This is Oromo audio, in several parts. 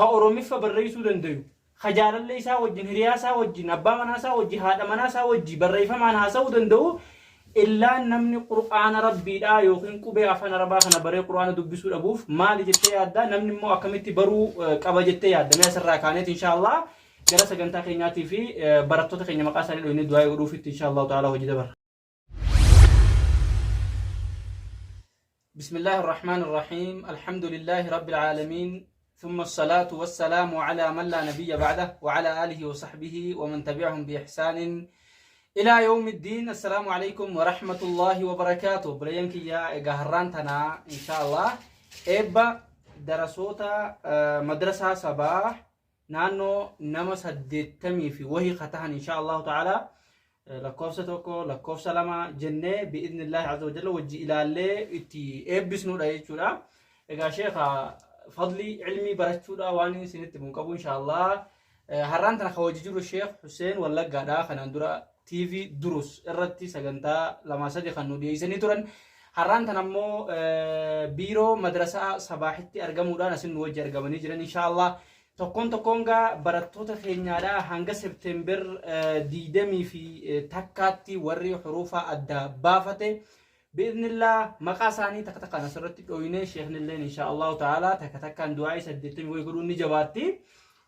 Ka Oromiffa barreessuu dandayu, ka jaalallee isaa wajjin, hiriyaa isaa wajjin, abbaa manaa isaa wajjin, haadha manaa isaa wajjin barreeffamaan haasa'uu danda'u, illaan namni Qur'aana Rabbiidhaa yookiin qubee afaan Arabaa kana baree Qur'aana dubbisuu dhabuuf maali jettee yaadda? Namni immoo akkamitti baruu qaba jettee yaadda? Mee asirraa kaaneet inshaallah gara sagantaa keenyaatii fi barattoota keenya maqaa isaanii dhoynee du'aa godhuufitti inshaallah ta'ala hojii dabarra. بسم الله الرحمن الرحيم الحمد لله رب العالمين ثم الصلاة والسلام على من لا نبي بعده وعلى آله وصحبه ومن تبعهم بإحسان إلى يوم الدين السلام عليكم ورحمة الله وبركاته بريانك يا قهران تنا إن شاء الله إبا درسوتا مدرسة صباح naannoo nama 80 fi wahii ka tahan inshaa Allahu ta'ala lakkoofsa 1 lakkoofsa 2 jennee bi'idhnillaahi azza wa jalla wajji ilaallee itti eebbisnudha jechuudha. Egaa sheekha fadlii ilmii barachuudha waan isinitti himu hin qabu inshaa Allah. Har'aan tana ka wajji jiru Sheekh Hussein Wallaggaadha kanaan dura TV Durus irratti sagantaa lamaa sadi kan nu dhiyeessanii turan. Har'aan tana immoo biiroo madrasaa Sabaahitti argamuudhaan asin nu wajji argamanii jiran inshaa Allah. Tokkoon tokkoon gaa barattoota keenyaadha hanga September 20 fi takkaatti warri hurufa adda baafate bi'idhnillah maqaa isaanii takka takkaan asirratti dhooynee sheeknilleen inshaa Allahu ta'ala takka takkaan du'aa'ii 80 wayii godhuun ni jabaatti.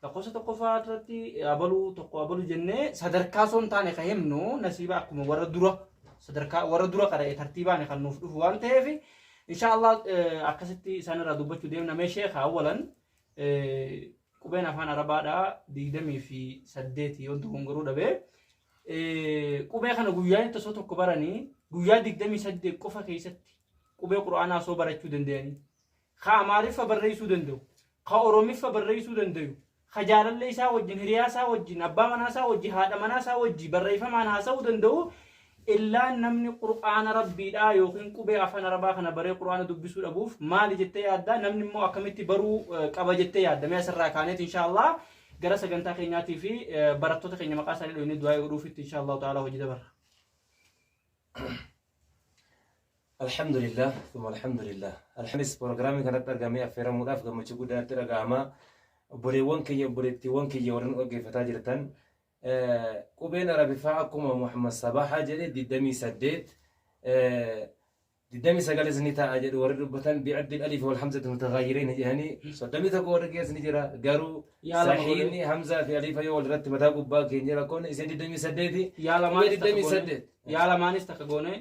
Lakkoofsa tokkoffaa irratti abaluu tokko abaluu jennee sadarkaa osoo hin taane kan himnu nasiiba akkuma warra dura sadarkaa warra dura qara'e tartiibaan kan nuuf dhufu waan ta'eef inshaa Allah akkasitti isaan irraa dubbachuu deemna mee sheekha awwalan qubeen afaan arabaadha 28 yoo dogongoruu dhabe qubee kana guyyaa itti osoo tokko baranii guyyaa 28 qofa keessatti qubee qur'aanaa osoo barachuu danda'anii ka amaariffa barreessuu danda'u ka oromiffa barreessuu dandayu, ka jaalallee isaa wajjin, hiriyaa isaa wajjin, abbaa manaa isaa wajjin, haadha manaa isaa wajjin barreeffamaan haasa'uu danda'u, illaan namni Qur'aana Rabbiidhaa yookiin qubee afaan Arabaa kana baree Qur'aana dubbisuu dhabuuf maali jettee yaadda? Namni immoo akkamitti baruu qaba jettee yaadda? Mee asirraa kaaneet inshaa Allah gara sagantaa keenyaatii fi barattoota keenya maqaa isaanii dhoynee du'aa godhuufitti inshaa Allahu ta'ala hojii dabarra. Alhamdulillah, thumma alhamdulillah. Alhamis proogiraamii kanatti argamee affeeramuudhaaf gammachuu guddaa natti dhaga'ama. Obboleewwan kiyya, obboleettiiwwan kiyya warri nu dhaggeeffataa jirtan. Qubeen Arabiffaa akkuma Muhammad Sabahaa jedhe 28 29 ni ta'a jedhu warri dubbatan bi'addil alif wal hamzati mutaghayyiriin jedhanii 31 warri geessu ni jira garuu Yaa lama sahiihni godhe. hamzaa fi alifa yoo walirratti mataa gubbaa keenya rakkoon isin 28 Yaa qubee lamaanis takka goone. 28 Yaa lamaanis takka goone.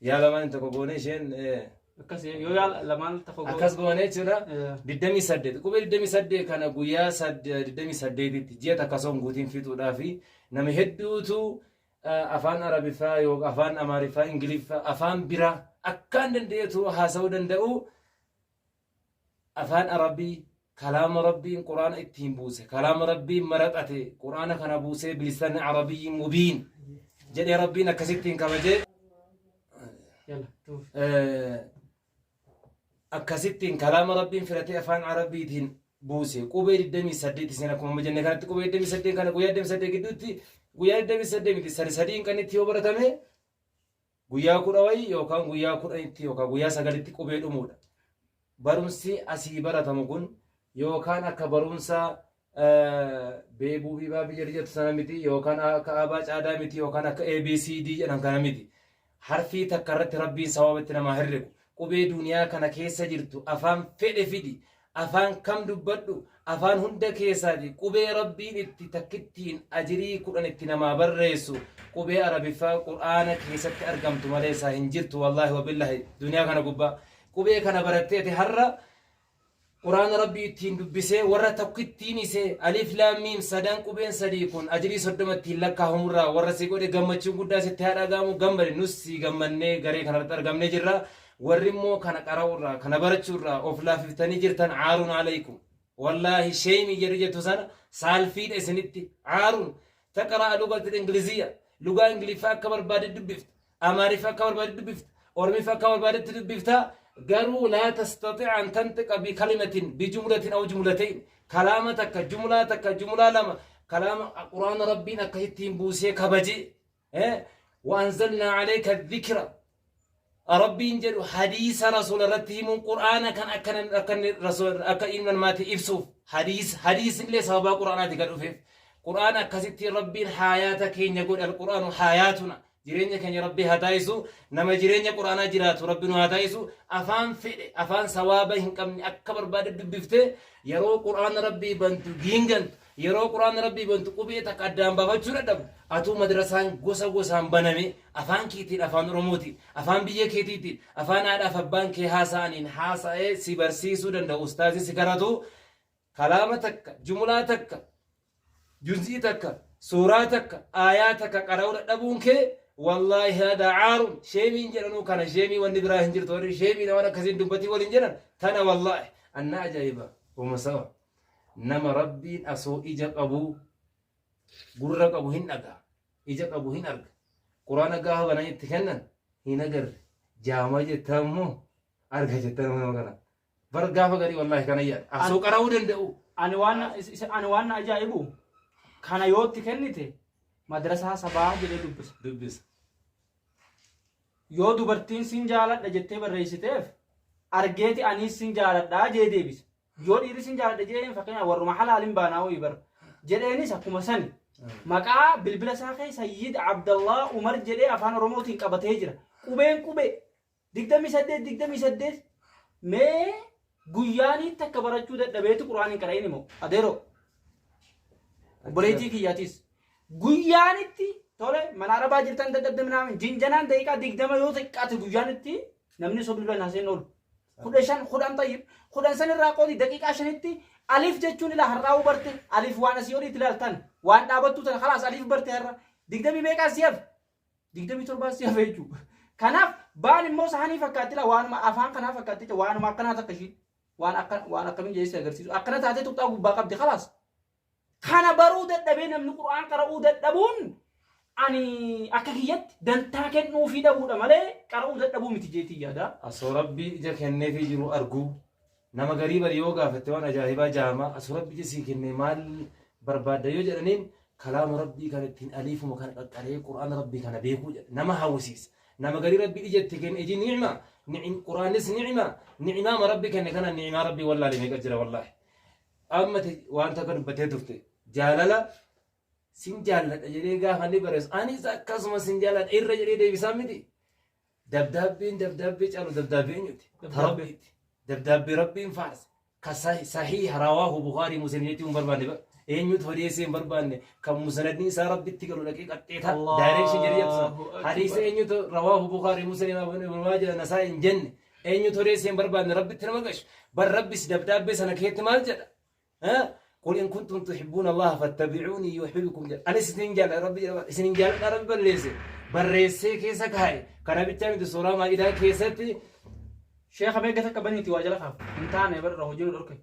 Yaa lamaan tokko goone isheen Akkas yoo yaa lamaan tokko goone. Akkas goone jechuudha. 28 qubee 28 kana guyyaa 28tti ji'a takka osoo hin guutiin fixuudhaa fi nama hedduutu afaan Arabiffaa yookaan afaan Amaariffaa Ingiliffaa afaan biraa akkaan danda'eetu haasa'uu danda'u Afaan Arabii kalaama Rabbiin Qur'aana ittiin buuse, kalaama Rabbiin maraxate, Qur'aana kana buusee bilisaani Arabiyyin mubiin jedhee Rabbiin akkasittiin kabajee Yalla, tuuf. akkasittiin kalaama Rabbiin filatee afaan Arabiitiin buuse qubee 28 isin akkuma amma jenne kanatti qubee 28 kana guyyaa 28 gidduutti guyyaa 28 miti sadi sadiin kan itti yoo baratame Guyyaa kudha wayii yookaan guyyaa kudhanitti yookaan guyyaa sagalitti qubee dhumuudha. Barumsi asii baratamu kun yookaan akka barumsa beebuu biibaa biyya jettu sana miti yookaan akka abaa caadaa miti yookaan akka ABCD jedhan kana miti. Harfii takka irratti rabbiin sawaaba itti namaa herregu. Qubee duniyaa kana keessa jirtu afaan fedhe fidi Afaan kam dubbadhu afaan hunda keessaati qubee Rabbiin itti takkittiin ajirii 10 itti namaa barreessu qubee Arabiffaa Qur'aana keessatti argamtu malee isaa hin jirtu wallaahi wabillahi duniyaa kana gubbaa qubee kana barattee ati har'a Qur'aana Rabbii ittiin dubbisee warra takkittiin isee alif laam miim sadan qubeen sadii kun ajirii 30 ittiin lakkaa'amurraa warra si godhe gammachuun guddaa sitti haa dhaga'amu gammade nus si gammannee garee kanarratti argamnee jirra Warri immoo kana qara'uurraa, kana barachuurraa of laafiftanii jirtan caaruun alaykum. Wallaahi sheeymi jedhu jettu sana saalfiidha isinitti. Caaruun taqra'a lugatil ingiliziyya. Lugaa ingiliffaa akka barbaade dubbifta. Amaariffa akka barbaade dubbifta. Oromiffa akka barbaadetti dubbifta. Garuu laa tastati'a an tantiqa bi kalimatin bi jumlatin aw jumlatayn. Kalaama takka, jumlaa takka, jumlaa lama. Kalaama Qur'aana Rabbiin akkasittiin buusee kabajee. Wa anzalnaa alayka dhikra. Rabbiin jedhu hadiisa rasuula irratti himuun qur'aana kan akka akka rasuula akka ilma namaatti ibsuuf hadiis hadiisillee sababaa qur'aanaati kan dhufeef qur'aana akkasitti Rabbiin haayaata keenya godhe. Alqur'aanu haayaatuna, jireenya keenya Rabbi haa taasisu. Nama jireenya qur'aanaa jiraatu Rabbi nu haa taasisu. Afaan fedhe, afaan sawaaba hin qabne akka barbaade dubbiftee, yeroo qur'aana Rabbii bantu giingantu, yeroo qur'aana Rabbii bantu qubee takka addaan baafachuu dadhabdu, atuu madrasaan gosa gosaan baname afaan keetiin, afaan Oromootiin, afaan biyya keetiitiin, afaan haadhaaf abbaan kee haasa'aniin haasa'ee si barsiisuu danda'u, ustaazii si karatu, kalaama takka, jumlaa takka, juz'ii takka, suuraa takka, aayaa takka qara'uu dadhabuun kee, wallaahi hada caarun sheemiin jedhanuu kana. Sheemii wanni biraa hin jirtu. Warri sheemii waan akkasiin dubbatii waliin jedhan tana. Wallaahi anna ajaa'iba uma sawa nama Rabbiin asoo ija qabu, gurra qabu hin dhagaa, ija qabu hin arga, quraana gaafa banan itti kennan hin agarre. Jaamaa jettaa immoo arga jettaa nama kana bar gaafa garii wallaahi kana yaada asoo qara'uu danda'u. Ani waan na ajaa'ibu kana yootti kennite madrasaa sabaa jedhee dubbisa. Dubbisa. Yoo dubartiin sin jaaladha jettee barreessiteef, argeeti anis sin jaaladhaa jee deebisa. Yoo dhiirri sin jaaladha jee, fakkeenyaaf warruma halaalin baanaa wayii bara jedheenis akkuma sani. Maqaa bilbila isaa keessa Sayyid Abdallah Umar jedhee afaan Oromootiin qabatee jira. Qubeen qubee 28 28 mee guyyaanii takka barachuu dadhabeetu quraan hin qara'in immoo adeeroo obboleettii kiyyaatis guyyaanitti tole mana arabaa jirtan dadhabde minaamin jinjanaan daqiiqaa 20 yoo xiqqaate guyyaanitti namni osoo bilbilaan haaseen oolu 15 10 tayyib 10 san irraa qoodi daqiiqaa 5tti alif jechuun ila har'aa barte. Alif waan asii oliitti ilaaltan waan dhaabattu tan khalaas alif barte. Har'a digdamii meeqaa si hafe? 27 si hafe jechuudha. Kanaaf baan immoo saanii fakkaatti la waanuma afaan kanaa fakkaatti waanuma akkanaa takka ishiin waan akka waan akkamiin jedhee si agarsiisu akkana taatee tuqxaa gubbaa qabdi khalaas. Kana baruu dadhabee namni qura'aan qara'uu dadhabuun ani akka kiyyatti dantaa kennuufii dhabuudha malee qara'uu dadhabuu miti jeetii yaada. Asoo Rabbii ija kenneefii jiru arguu nama garii bari yoo gaafatte waan ajaa'ibaa jaamaa asoo Rabbi ija sii kenne maal barbaadda yoo jedhaniin, kalaama Rabbii kana ittiin aliifuma kana qaqqaree qura'aana Rabbii kana beekuu jedha nama hawwisiisa. Nama garii Rabbi ija itti kenne, iji ni'ima, qura'aanis ni'ima, ni'imaama Rabbi kenne kana ni'imaa Rabbii wallaalee meeqa jira wallaahi. Amma waan takka dubbattee turte, jaalala sin jaalladha jedhee gaafa inni barreessu anis akkasuma sin jaalladha irra jedhee deebisaa miti. Dabdaabbiin dabdaabbee caalu dabdaabbee eenyuti? Rabbiiti. Dabdaabbee Rabbiin faarse. Ka sahiha rawaahu Bukaarii Muslim jechuu hin barbaanne bara. Eenyutu odeessee hin barbaanne, kan musanadni isaa Rabbitti galu dhaqee qaxxeeta direction jedhee jedhu sana. Hadiisa eenyutu rawaahu Bukaarii Muslim Ibn Maajah Nasaa hin jenne, eenyutu odeessee hin barbaanne Rabbitti nama gashu. Bar Rabbis dabdaabbee sana keetti maal jedha? قل إن كنتم تحبون الله فاتبعوني يحببكم jedha. Anis isin jaalladha Rabbi jedha. Isin jaalladha Rabbi balleesse. Barreessee keessa kaa'e. Kana bichaa miti, suuraa Maa'idaa keessatti. Sheekha meeqa takka baniiti waa jala kaaf hin taane barra hojii nu dhorke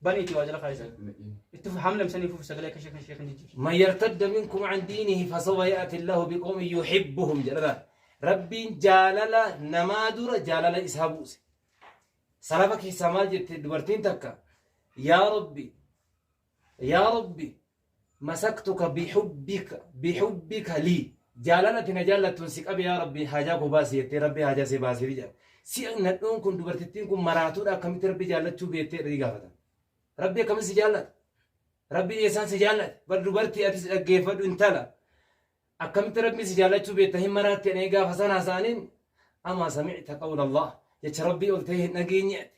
baniiti waa jala kaayisa itti hamlem sanii fuuf sagalee akka sheekan sheekan jijjiirsu. من يرتد منكم عن دينه فسوف يأتي الله بقوم يحبهم jedha. Rabbiin jaalala namaa dura jaalala isaa buuse. Salafa keessaa maal jette dubartiin takka? Yaa Rabbi, yaa Rabbi, masaktuka bihubbika bihubbika lii, jaalala ati na jaallattuun si qabe, yaa Rabbi haajaa koo baasi jettee Rabbi haajaa see baasee jedha. Si nadhoon kun, dubartittiin kun maraatuudha, akkamitti Rabbi jaallachuu beektee jedhanii gaafatan. Rabbi akkamitti si jaallata? Rabbi eessaan si jaallate? Bar dubartii atis dhaggeeffadhu, intala. Akkamitti Rabbi si jaallachuu beekta, hin maraatti jedhanii gaafa sana haasa'aniin, amaa samicta qawla Allah, jecha Rabbii ol ta'e hin dhageenye ati.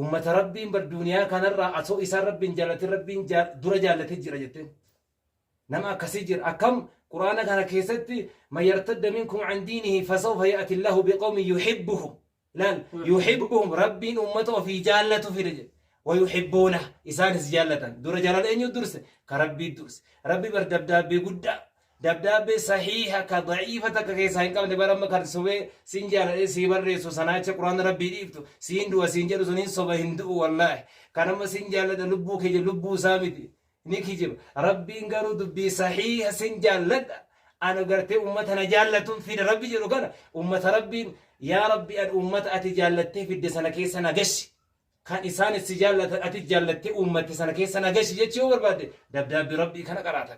Ummata Rabbiin bar duniyaa kanarraa asoo isaan Rabbiin jaallatin Rabbiin dura jaallatee jira jetteen. Nama akkasii jira. Akkam Quraana kana keessatti man yartadda minkum an diinihi fasawfa ya'ti Allahu biqawmin yuhibbuhum. Laal, yuhibbuhum, Rabbiin ummata ofii jaallatu fide jedhe. Wayuhibbuuna, isaanis jaallatan. Dura jaalala eenyu durse? Ka Rabbii durse. Rabbi bar dabdaabbee guddaa, dabdaabbee sahiiha ka daciifa takka keessaa hin qabne bara amma kan sobee sin jaaladhee sii barreessu sanaacha quraana Rabbii dhiiftu siin du'a siin jedhu sun hin soba, hin du'u wallaahi. Kan amma sin jaalladha lubbuu kee jedhu lubbuu isaa miti. Ni kijiba. Rabbiin garuu dubbii sahiiha sin jaalladha. Ana gartee ummata na jaallatun fida Rabbi jedhu kana, ummata Rabbiin, yaa Rabbi an ummata ati jaallattee fidde sana keessa na gashi. Kan isaan si jaallatan ati jaallattee uummatte sana keessa na gashi jechuu yoo barbaadde dabdaabbii Rabbii kana qaraata.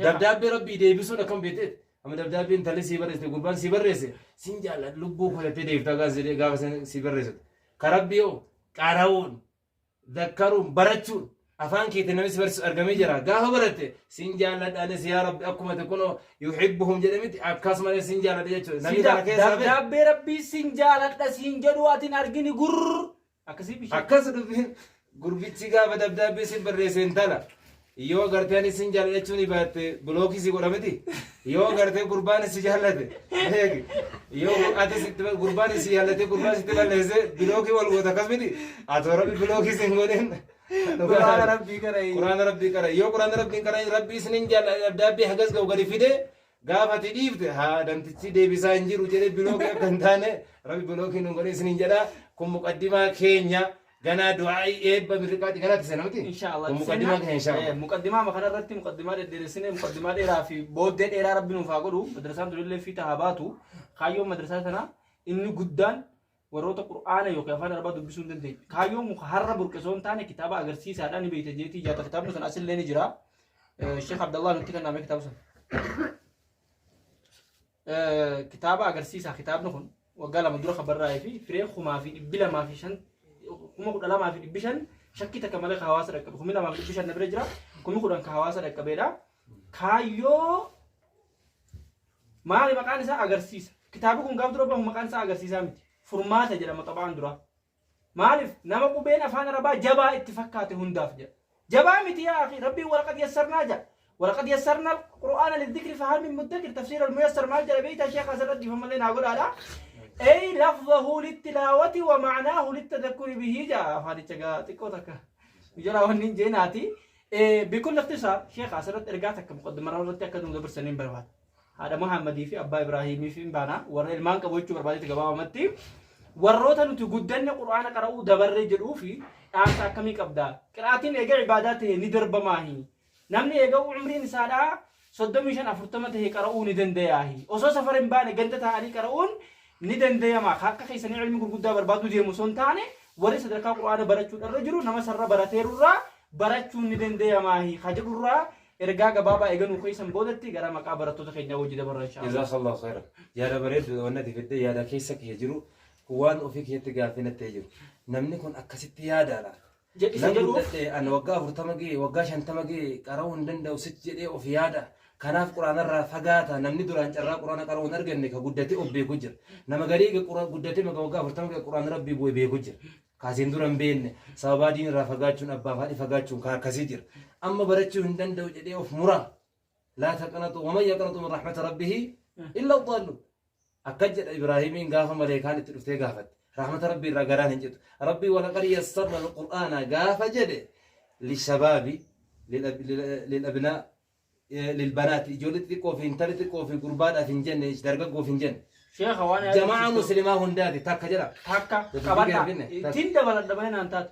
Dabdaabbii Rabbii deebisuun akkam beekteet? Amma dabdaabbii intalli sii barreessite, gurbaan sii barreesse, sin jaalladha lubbuu koo jettee deebiftaa gaafa sii barreessitu. Ka Rabbii hoo qara'uun, zakkaruun, barachuun afaan keetiin namni si barsiisu argamee jira. Gaafa baratte sin jaalladha anis yaa Rabbi, akkuma ati kunoo yuhibbuhum jedhamitti akkasumas sin jaalladha jechuudha. Namni kana keessaa hafe Dabdaabbee Rabbii sin jaaladha siin jedhu ati hin argini gurr akkasii bishaan. Akkas dubbiin. Gurbichi gaafa dabdaabbee sin barreesse, intala yoo gartee ani sin jaalladha jechuun baatte, block si godha miti. Yoo gartee gurbaan si jaallate beeki, yoo ati sitti gurbaan si jaallate, gurbaan sitti balleesse, block wal goota, akkas miti? Ati Rabbi block sin godhin. Quraana Rabbii qara'e. Quraana Rabbii qara. Yoo quraana Rabbii qara, Rabbii isinin jaalladha dabdaabbee hagas ga'u gadi fide, gaafa ati dhiifte, haa namtichi deebisaa hin jiru jedhee block akka hin taane, Rabbi block nu godhe isinin jedha. Kun muqaddimaa keenya. Ganaa du'aa'ii eebba mirriqaati ganaatti seena miti. Inshallah. Kun muqaddimaa keenya, inshallah. Muqaddimaa kana irratti muqaddimaa dhedheeressine, muqaddimaa dheeraa fi booddee dheeraa Rabbi nuuf haa godhu. Madrasaan tunillee fiita haa baatu. Kaayyoon madrasaa tanaa inni guddaan warroota Qur'aana yookiin afaan Arabaa dubbisuu hin dandeenye. Kaayyoon muka har'a burqisoo hin taane kitaaba agarsiisaadhaan ni beekta jeetii jaata. Kitaabni sun asillee ni jira. Sheekh Abdallah nutti kenname kitaaba sun. Kitaaba agarsiisaa. Kitaabni kun waggaa 2 dura kan barraa'ee fi firee 2,205, 12,500, shakkii takka malee kan hawaasa dhaqqabe. 2,500 na bira jira, 10,000 kan hawaasa dhaqqabeedha. Kaayyoo maali? Maqaan isaa agarsiisa. Kitaabni kun gaaf dura bahu maqaan isaa agarsiisaa miti, furmaata jedhama xaba'aan duraa. Maaliif? Nama qubeen afaan Arabaa jabaa itti fakkaate hundaaf jedha. Jabaa miti yaa akhi. Rabbiin walaqad yassarnaa jedha. Walaqad yassarna qur'aana lidhikri fahal min muddakir. Tafsiir al-muyassar maal jedha beektaa, sheekh? Asirratti dhiifama naa godhaadha. Ey lafzahu littilaawati wa ma'naahu littadakkuri bihi jedha. Afaanicha gaa xiqqoo takka jala wanni hin jeenaati. Bikulli ikhtisaar, sheekh, asirratti ergaa takka muqaddimara irratti akka nu dabarsaniin barbaada. Haadha Muhammadii fi abbaa Ibraahimii fi baana warra ilmaan qabu jechuu barbaadetti, gabaabamatti warroota nuti guddanne Qur'aana qara'uu dabarree jedhuu fi dhaamsa akkamii qabda? Qiraatiin eega ibaadaa ta'e ni darbamaahi? Namni eega umriin isaadhaa 35, 40 ta'e qara'uu ni dandayaahi? Osoo safara hin baane ganda taa'anii qara'uun ni dandayama? Akka keessanii ilmi gurguddaa barbaaduu deemu osoo hin taane, warri sadarkaa Qur'aana barachuudharra jiru nama sarara barateerurraa barachuun ni dandayamaahi ka jedhurraa ergaa gabaabaa eeganuu keessan boodatti gara maqaa barattoota keenyaa wajji dabarra, insha Allah. Jazakallahu khairan. Yaada bareedu wanni ati fidde, yaada keessa kee jiru kun waan ofii keetti gaaffii natti jiru. Namni kun akkasitti yaada laata? Jedhisa Nan jedhuuf guddadhe ani, waggaa 40 ga'e, waggaa 50 ga'e, qara'uu hin danda'u sichi jedhee of yaada. Kanaaf Quraanarraa fagaata. Namni duraan carraa Quraana qara'uu hin arganne ka guddatee of beeku jira. Nama garii eega guddatee maka waggaa 40 ga'e Quraana Rabbii bu'e beeku jira. Kaasiin dura hin beekne sababaa diin irraa fagaachuun, abbaa fi haadhi fagaachuun kan akkasii jira. Amma barachuu hin danda'u jedhee of muraa. Laa taqnatu waman yaqnatu min rahmati rabbihi illa dhallu. Akka jedha Ibraahimiin gaafa maleekaan itti dhuftee gaafatte. Rahmata Rabbii irraa garaan hin citu. Rabbii walaqad yassarna alqur'aana gaafa jedhe, lishabaabi, lilabnaa, lilbanaati, ijoollee xixiqqoo fi intala xixiqqoo fi gurbaadhaaf hin jenne, dargaggoof hin jenne. Sheekha, waan Jamaa muslimaa hundaati takka jedha. Takka Dubbii qabadha. finne. Takka. Ittiin dabaladha malee naan taatu.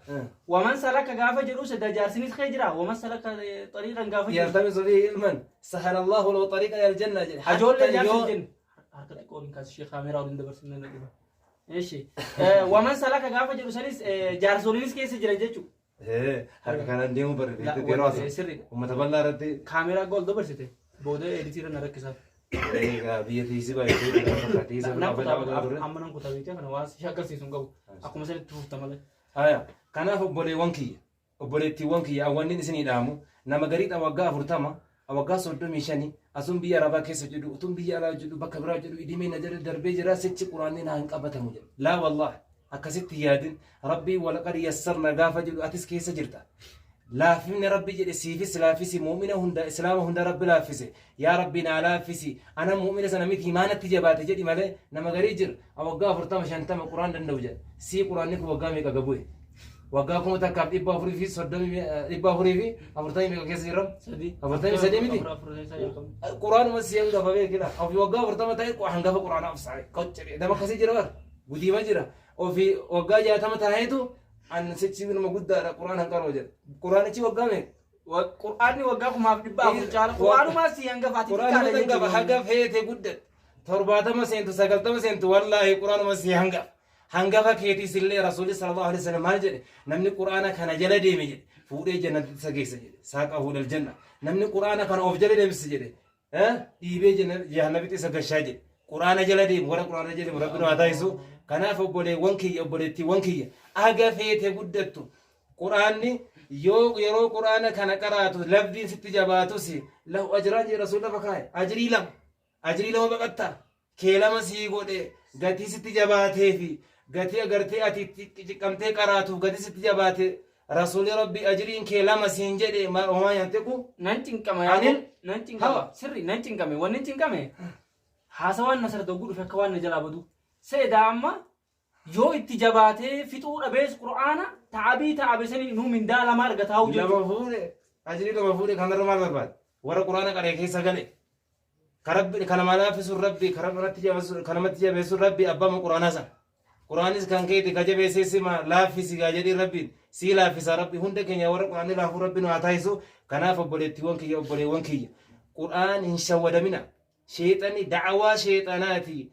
Waman salaka gaafa jedhu sedda jaarsinis kee jira. Waman salaka xariiqan gaafa jedhu. Yaltamisu fihi ilman sahala Allahu lahu tariiqan ila aljanna jedhe. Hajoollee Hatta jaarsi yoo hin jenne. Harka xiqqoo waliin kaasi, sheekha, kaameeraa waliin dabarsinna na dhiba. Eshi. Waman salaka gaafa jedhu sanis jaarsoliinis keessa jiran jechuudha. Harka kanaan deemuu barre beekte yeroo haasa'u. Sirriidha. Uummata bal'aa irratti. Kaameeraa gool dabarsite booda edit irra na rakkisaaf. Egaa biyya tiisii baay'ee fakkaata. Tiisii Nan irraa kutaa turre. Amma nan kutaa beekte, kana waan si agarsiisu hin qabu. Akkuma sanitti fufta malee. Haya, kanaaf obboleewwan kiyya, obboleettiiwwan kiyya, awwannin isinii dhaamu, nama gariidha waggaa 40, waggaa 35, asuun biyya Arabaa keessa jedhu, utuun biyya alaa jedhu, bakka biraa jedhu, idimee na jala darbee jira, sichi Quraanni naa hin qabatamu jedha. Laa wallahi, akkasitti yaadin. Rabbii walaqad yassarna gaafa jedhu atis keessa jirta. Laaffifni Rabbi jedhe siifis laaffisi, mu'mina hunda, islaama hunda Rabbi laaffise. Yaa Rabbi naa laaffisi, ana mu'mina sana miti imaanatti jabaate jedhi malee. Nama garii jira waggaa 40, 50 Quraan danda'u jedha. Sii Quraanni kun waggaa meeqa gabu'e? Waggaa 1430, 440 meeqa keessa jirra? Sadii. 43 miti? Afur isaa jalqabne. Quraanuma si hangafa beekila. Ofii waggaa 40 ta'e hangafa Quraanaa of saare. Qoccee nama akkasii jira bar. Gudiima jira. Ofii waggaa 60 taa'eetu an sichi nama guddaadha, Quraan hanqaroo jedha. Quraanichi waggaa meeqa? Qur'aanni waggaa 1400 caala. Qur'aanumaa si hangafaati. Quraanuma hangafa haga feete guddate. 70 seentu, 90 seentu, wallaahi Quraanuma si hangafa. Hangafa keetiis illee Rasuulli sallallahu alaihi wasallam maal jedhe? Namni Quraana kana jala deeme jedhe fuudhee jannatti isa geessa jedhe. Saaqa fuudhal janna. Namni Quraana kana of jala deemsise jedhe. Dhiibee jahannabitti isa gashaa jedhe. Quraana jala deemu, warra quraana jala deemu Rabbi nu haa taasisu. Kanaaf obboleewwan kiyya, obboleettiiwwan kiyya, aga feete guddattu, quraanni yoo yeroo quraana kana qaraatu lafdiin sitti jabaatus, lahu ajraan jedhe Rasuul lafa kaa'e. Ajrii lama, ajrii lama baqatta kee lama sii godhe. Gatii sitti jabaatee fi gatii agartee ati itti ciqqamtee qaraatuuf gatii sitti jabaate, Rasuulli Rabbi ajriin kee lama siin jedhe. Homaa yantiqu Nan cinqama yaa Anin? Nan cinqama. Hawa. Sirri nan cinqame. Wanni cinqame haasawaan nasara dogguu dhufe akka waan na jalaa badu. Seedaa amma yoo itti jabaatee fixuu dhabees, qur'aana ta'abii ta'abe sanii nuu mindaa lama argataa jechuudha. Lama fuudhe, ajrii lama fuudhe. Kanarra maal barbaade? Warra quraana qaree keessa gale ka Rabbi kana laafisuun, Rabbi ka namatti jabeessu, ka namatti jabeessuun Rabbi abbama quraanaa sana. Quraanis kan keeti, ka jabeessee sima, laaffisi gaa jedhiin, Rabbiin sii laaffisa. Rabbi hunda keenya warra quraanni laafuu Rabbi nu haa taasisu. Kanaaf obboleettiiwwan kiyya, obboleewwan kiyya, quraan hin shawwadamina. Sheexani da'awaa sheexanaati.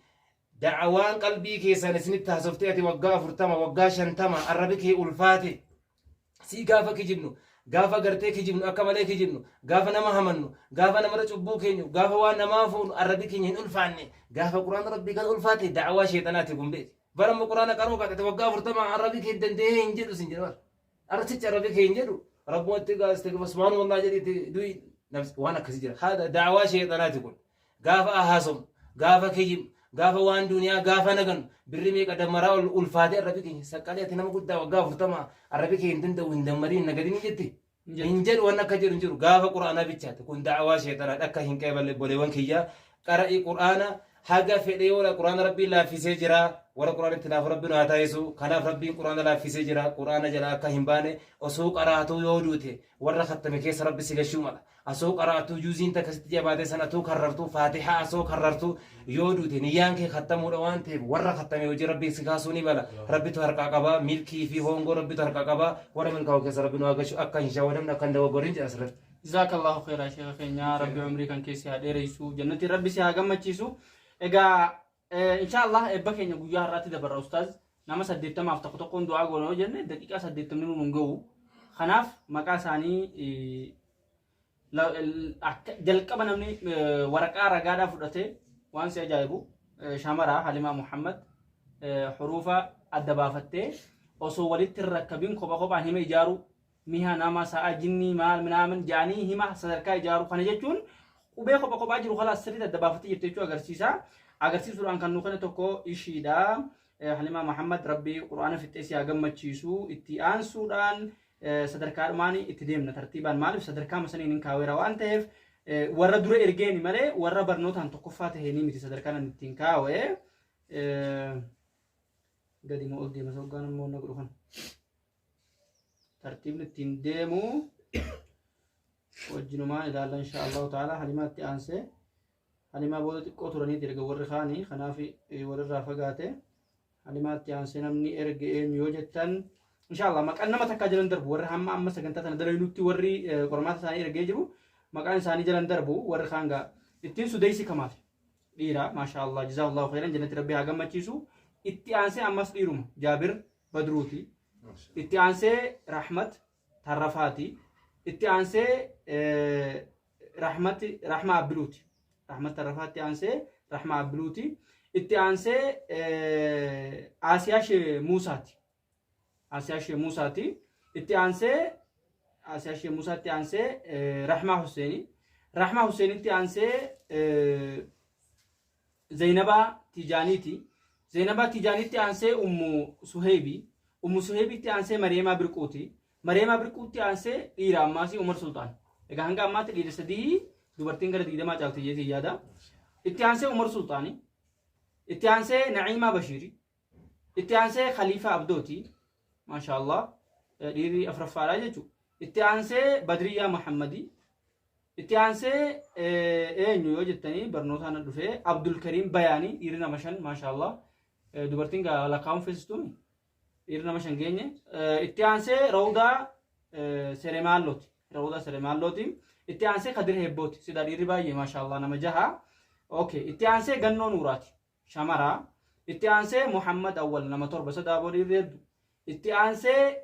Da'awaan qalbii keessan isinitti haasoftee, ati waggaa 40, waggaa 50, arrabi kee ulfaate si. Gaafa kijibnu, gaafa gartee kijibnu, akka malee kijibnu, gaafa nama hamannu, gaafa namarra cubbuu keenyu, gaafa waan namaa fuunu, arrabi keenya hin ulfaanne. Gaafa quraana Rabbii kan ulfaate, da'awaa sheexanaati kun beeki. Bara amma quraana qaroo kaadhate waggaa 40, arrabi kee danda'ee hin jedhu sin jedhu. Bara arrachichi arrabi kee hin jedhu. Rabbumatti gaaste, subhaanallah jedhiiti du'i. Waan akkasii jira. Haadha da'awaa sheexanaati kun. Gaafa haasofnu, gaafa kijibnu, gaafa waan duniyaa gaafa naganu, birri meeqa dammaraa ol ulfaatee arrabi keenya saqqalee. Ati nama guddaa waggaa 40, arrabi kee hin danda'u, hin dammariin, nagadin hin jetti hin jedhu. Waan akka jedhu hin jiru. Gaafa quraanaa bichaate kun da'awaa sheexanaa akka hin qeeballe. Obboleewwan kiyya, qara'i quraana haga fedhee. Wala quraana Rabbiin laaffisee jira. Warra quraana itti laafu Rabbiin haa taasisu. Kanaaf Rabbiin quraana laaffisee jira. Quraana jala akka hin baane. Osoo qaraatuu yoo duute, warra kattame keessa Rabbi si gashuu mala. Asoo qaraatuu, juuziin takka sitti jabaate san atuu karrartuu, faatihaa asoo karrartuu yoo duute, niyyaan kee kattamuudha waan ta'eef, warra kattame hojii Rabbi si kaasuu ni mala. Rabbitu harkaa qabaa milkii fi hongoo, Rabbitu harkaa qabaa. Warra milkaa'u keessa Rabbi nu haa gashu. Akka hin shawwadamne, akka hin dogoggorin jedha asirratti. Jazaakallahu khairaa, sheekha keenya. Rabbi umrii kan keessi haa dheeressu, jannati Rabbi si haa gammachiisu. Egaa insha Allah eebba keenya guyyaa har'aatti dabarra, ustaaz. Nama 80f tokko tokkoon du'aa goona yoo jenne, daqiiqaa 80 nuun hin ga'u. Kanaaf maqaa isaanii jalqaba namni waraqaa ragaadhaa fudhatee, waan si ajaa'ibu, shamaraa Halimaa Muhammad huruufa adda baafattee osoo walitti hin rakkabin kopha kophaan hima ijaaruu, miha, nama, sa'a, jinnii, maal minaamin jedhanii hima sadarkaa ijaaru. Kana jechuun qubee kopha kophaa jiru kalaas sirriitti adda baafattee jirtu jechuu agarsiisa. Agarsiisuudhaan kan nu kenne tokko ishiidha. Halimaa Muhammad, Rabbi quraana fixxee si haa gammachiisu. Itti aansuudhaan sadarkaadhumaan itti deemna tartiibaan. Maaliif? Sadarkaa masaniin hin kaaweera waan ta'eef, warra dura ergeeni malee warra barnootaan tokkoffaa taheenii miti sadarkaan ani ittiin kaawee. Gadi moo ol deema soggaan immoo na godhu kana. Tartiibni ittiin deemu wajjinumaan ilaalla insha Allahu ta'ala. Halimaa itti aansee, Halimaa booda xiqqoo turaniiti erga warri kaanii, kanaaf walirraa fagaate. Halimaa itti aansee namni erge eenyu yoo jettan, insha Allah maqaan nama takkaa jalan darbu. Warri hamma amma sagantaa tana dalaynutti warri qormaata isaanii ergee jiru maqaan isaanii jalan darbu. Warri kaan gaa ittiin Sudeysi Kamaal dhiira, maasha Allah, jazakallahu khairan, jannati Rabbi haa gammachiisu. Itti aansee ammas dhiiruma, Jaabir Badruuti. Itti aansee Rahmat Tarrafaati. Itti aansee Rahmat Rahma Abbiluuti. Rahmat Tarrafaatti aansee Rahma Abbiluuti. Itti aansee Aasiyaa Shee Muusaati. Aasiyaa Shee Muusaati. Itti aansee Aasiyaa Shee Muusaatti aansee Rahmaa Husseeni. Rahmaa Husseenitti aansee Zainabaa Tijaaniiti. Zainabaa Tijaaniitti aansee Ummu Suheebi. Ummu Suheebitti aansee Mariyamaa Birquuti. Mariyamaa Birquutti aansee dhiira ammaasii Umar Sultaan. Egaa hanga ammaatti dhiira sadii, dubartiin gara 20 caalti jeetii yaada. Itti aansee Umar Sultaani. Itti aansee Na'iimaa Bashiiri. Itti aansee Khaliifaa Abdooti. Maasha Allah. Dhiirri afuraffaadha jechuudha. Itti aansee Badriyyaa Muhammadii. Itti aansee eenyu yoo jettanii, barnootaan na dhufee Abdulkariim Bayaanii, dhiirri nama shan, maasha Allah. Dubartiin gaa lakkaa'uun feesistuumi. Dhiirri nama shan geenye. Itti aansee Rawdaa Seremaallooti. Rawdaa Seremaallooti. Itti aansee Kadir Heebbooti. Sida dhiirri baay'ee, maasha Allah, nama jaha. Okay. Itti aansee Gannoo Nuuraati. Shamaraa. Itti aansee Muhammad Awwal, nama torba, sadaa boo dhiirri hedduu. Itti aansee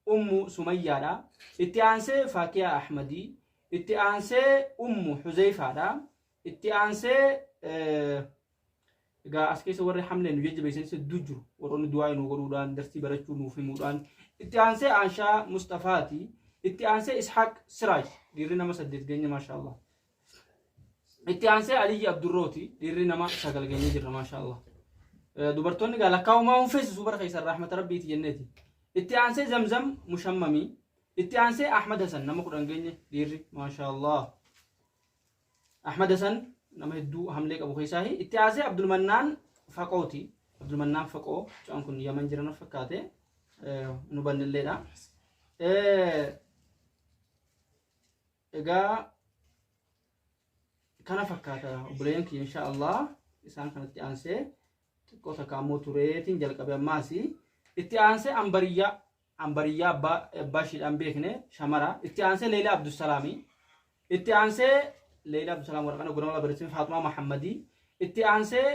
Ummu Sumayyaadha. Itti aansee Faakiyaa Ahmadii. Itti aansee Ummu Huzeyfaadha. Itti aansee egaa as keessa warri hamlee nu jajjabeessanis hedduu jiru. Warroonni du'aa nu godhuudhaan darsii barachuu nuuf himuudhaan. Itti aansee Aanshaa Mustafaati. Itti aansee Ishaaq Siraaj dhiirri nama 8 geenye maashaallah. Itti aansee Aliyyi Abdurrooti dhiirri nama 9 geenye jirra maashaallah. Dubartoonni gaa lakkaa'umaa hin feesisu bara keessan rahmata rabbiiti jenneeti. Itti aansee Zamzam Mushammamii. Itti aansee Ahmad Hasan nama 10 geenye dhiirri maashaallah. Ahmad Hasan nama hedduu hamlee qabu keessaahi. Itti aansee Abdulmannaan Faqooti. Abdulmannaan Faqoo mucaan kun Yaman jiran fakkaate. Nu bannilleedha. Egaa kana fakkaata obboleeyyan kiyya insha Allah isaan kanatti aansee xiqqoo takka ammoo tureetiin jalqabe ammaasi itti aansee ambariyyaa ambariyyaa abbaa abbaa ishiidhaan beekne shamara itti aansee Leelaa Abdusalaamii itti aansee Leelaa Abdusalaam waraqaan ogganama barreessine Faaxumaa Mahammadii itti aansee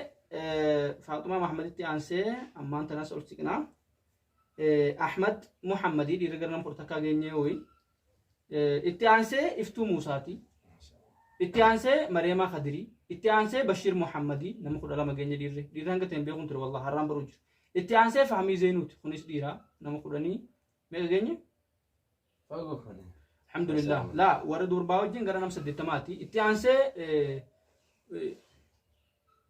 Faaxumaa Mahammaditti aansee ammaan tanas ol siqnaa Ahmad Muhammadii dhiirri gara nama 11 geenyee hoyi. Itti aansee Iftuu Muusaati. Itti aansee Mariyamaa Kadirii. Itti aansee Bashiir Muhammadii nama 12 geenye dhiirri. Dhiirri hanga ta'e hin beekuun ture wallah har'aan baruu jira. Itti aansee Fahmii Zeenuuti kunis dhiira nama 10 meeqa geenye? Fagoo kuni. Alhamdulillah. Laa warra durbaa wajjin gara nama 80ti. Itti aansee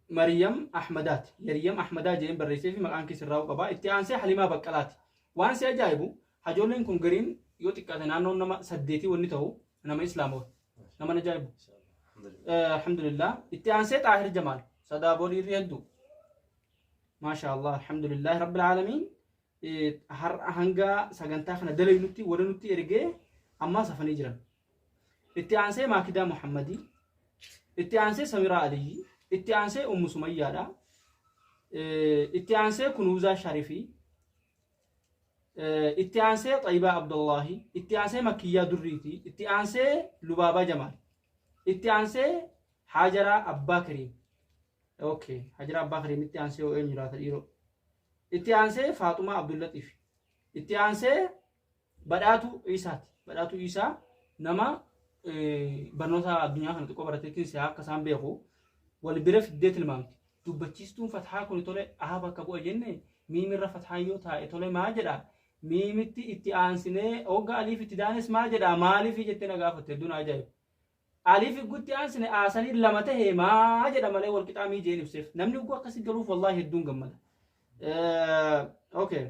Mariyam Ahmadaati. Yariyam Ahmadaa jedheen barreessee fi maqaan kee sirraa'uu qaba. Itti aansee Halimaa Baqqalaati. Waan si ajaa'ibu hajoolleen kun gariin yoo xiqqaate naannoon nama 8 wanni ta'u nama Islaamawa. Nama ajaa'ibu. Alhamdulillah. Itti aansee Xaahir Jamaal. Sadaa dhiirri hedduu. Maasha Allah. Alhamdulillah Rabbil Aalamiin. Har'a hanga sagantaa kana dalaynutti warra nutti ergee ammaa safanii jiran. Itti aansee Maakidaa Muhammadii. Itti aansee Samiraa Aliyyi. Itti aansee Ummu Sumayyaadha. Itti aansee Kunuuzaa Sharifii. Itti aansee Xayibaa Abdullaahi. Itti aansee Makkiyyaa Durriiti. Itti aansee Lubaabaa Jamaal. Itti aansee Haajaraa Abbaa Kariim. Okay. Haajaraa Abbaa Kariim itti aansee yoo eenyu laata dhiiroo? Itti aansee Faaxumaa Abdullatiif. Itti aansee Badhaatuu Iisaati. Badhaatuu Iisaa nama barnoota addunyaa kana xiqqoo barateetiin si'a akka isaan beeku wal bira fiddee tilmaamti. Dubbachiistuun fathaa kun tole aha bakka bu'a jenne miimirra fathaan yoo taa'e tole maa jedha miimitti itti aansinee hogga aliif itti daanes maa jedha maaliif jettee na gaafatte hedduun ajaa'iba. Aliif higgutti aansine aasanii lama tahe maa jedha malee wal qixaa mii jeen ibseef. Namni hogguu akkasii galuuf wallaahi hedduun gammada. Okay.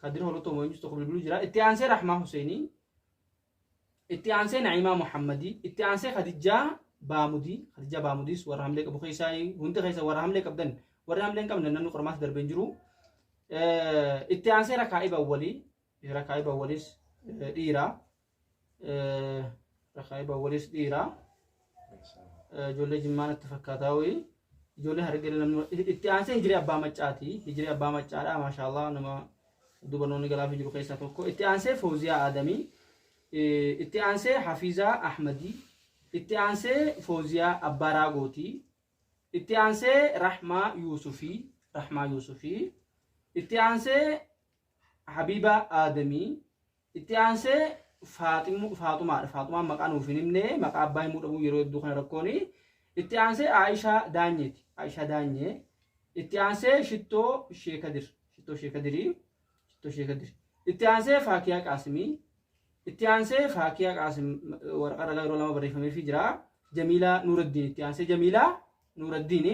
Kadir Holotoo moo eenyus tokko bilbiluu jira. Itti aansee Rahmaa Huseenii. Itti aansee Na'imaa Muhammadii. Itti aansee Khadijjaa Baamudii. Khadijjaa Baamudiis warra hamlee qabu keessaa hundi keessa warra hamlee qabdan warri hamlee hin qabne namni qormaata darbee hin jiru. Itti aansee Rakaa'ib Awwalii. Rakaa'ib Awwaliis dhiira. Rakaa'ib Awwaliis dhiira. Ijoollee Jimmaa natti fakkaataa wayii. Ijoollee Harargee namni itti aansee Hijirii Abbaa Maccaati. Hijirii Abbaa Maccaadha maashaallah nama dubarnoonni galaafii jiru keessaa tokko. Itti aansee Fooziyaa Aadamii. Itti aansee Hafiizaa Ahmadii. Itti aansee Fooziyaa Abbaa Raagooti. Itti aansee Rahmaa Yuusufii. Rahmaa Yuusufii. Itti aansee Habiibaa Aadamii. Itti aansee Faaxumaadha. Faaxumaan maqaa nuuf hin himne maqaa abbaa himuu dhabuu yeroo hedduu kana rakkooni. Itti aansee Aayishaa Daanyeeti. Aayishaa Daanyee. Itti aansee Shittoo Sheekadir. Shittoo Sheekadirii. Shittoo Sheekadir. Itti aansee Faakiyaa Qaasimii. Itti aansee Faakiyaa Qaasim waraqaa ragaa yeroo lama barreeffameefii jira. Jamiilaa Nuuraddiin. Itti aansee Jamiilaa Nuuraddiini.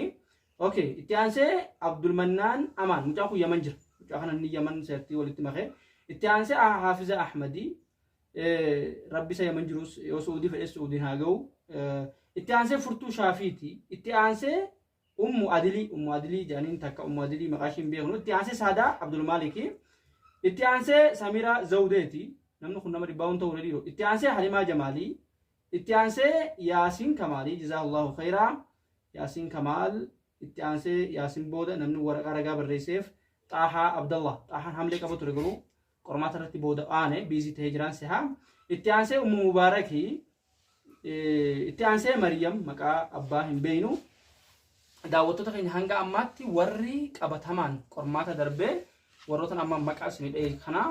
Okay. Itti aansee Abdulmannaan Amaan. Mucaan kun Yaman jira. Mucaa kana inni Yaman seertii walitti makee. Itti aansee Haafiza Ahmadii. Rabbi isa Yaman jirus yoo Su'uudii fedhes Su'uudiin haa ga'u. Itti aansee Furtuu Shaafiiti. Itti aansee Ummu Adilii. Ummu Adilii jedhaniin takka Ummu Adilii maqaa ishii hin beeknu. Itti aansee Saadaa Abdulmaaliki. Itti aansee Samiraa Zawudeeti. Namni kun nama dhibbaa waan ta'uu dhiiroo. Itti aansee Halimaa Jamaalii. Itti aansee Yaasiin Kamaalii jazaahullahu khayraa. Yaasiin Kamaal itti aansee Yaasiin booda namni waraqaa ragaa barreesseef Xaahaa Abdallah. Xaahaan hamlee qaba ture garuu qormaata irratti booda aane biizii ta'ee jiraan sihaa. Itti aansee Ummu Mubaarakii. Itti aansee Mariyam maqaa abbaa hin beeynu. Daawwattoota keenya hanga ammaatti warri qabatamaan qormaata darbee warroota amma maqaa isinii dha'e kana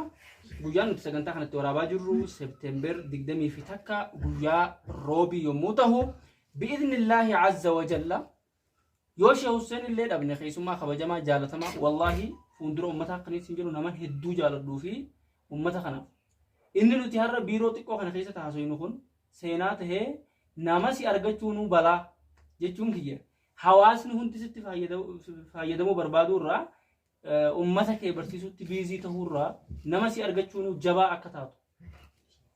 guyyaan nuti sagantaa kanatti waraabaa jirru Seepteember 21 guyyaa roobii yommuu ta'u Bi'idhnillaahi azza wa jalla yoo Sheekh Husseen illee dhabne keessummaa kabajamaa jaalatamaa wallaahi fuuldura uummataa akkanii isin jedhu naman hedduu jaaladhuu fi uummata kanaaf. Inni nuti har'a biiroo xiqqoo kana keessatti haasofnu kun seenaa tahee nama si argachuunuu balaa jechuun kiyya. Hawaasni hundi sitti fayyadamuu barbaaduu irraa ummata kee barsiisutti biizii tahuu irraa nama si argachuunuu jabaa akka taatu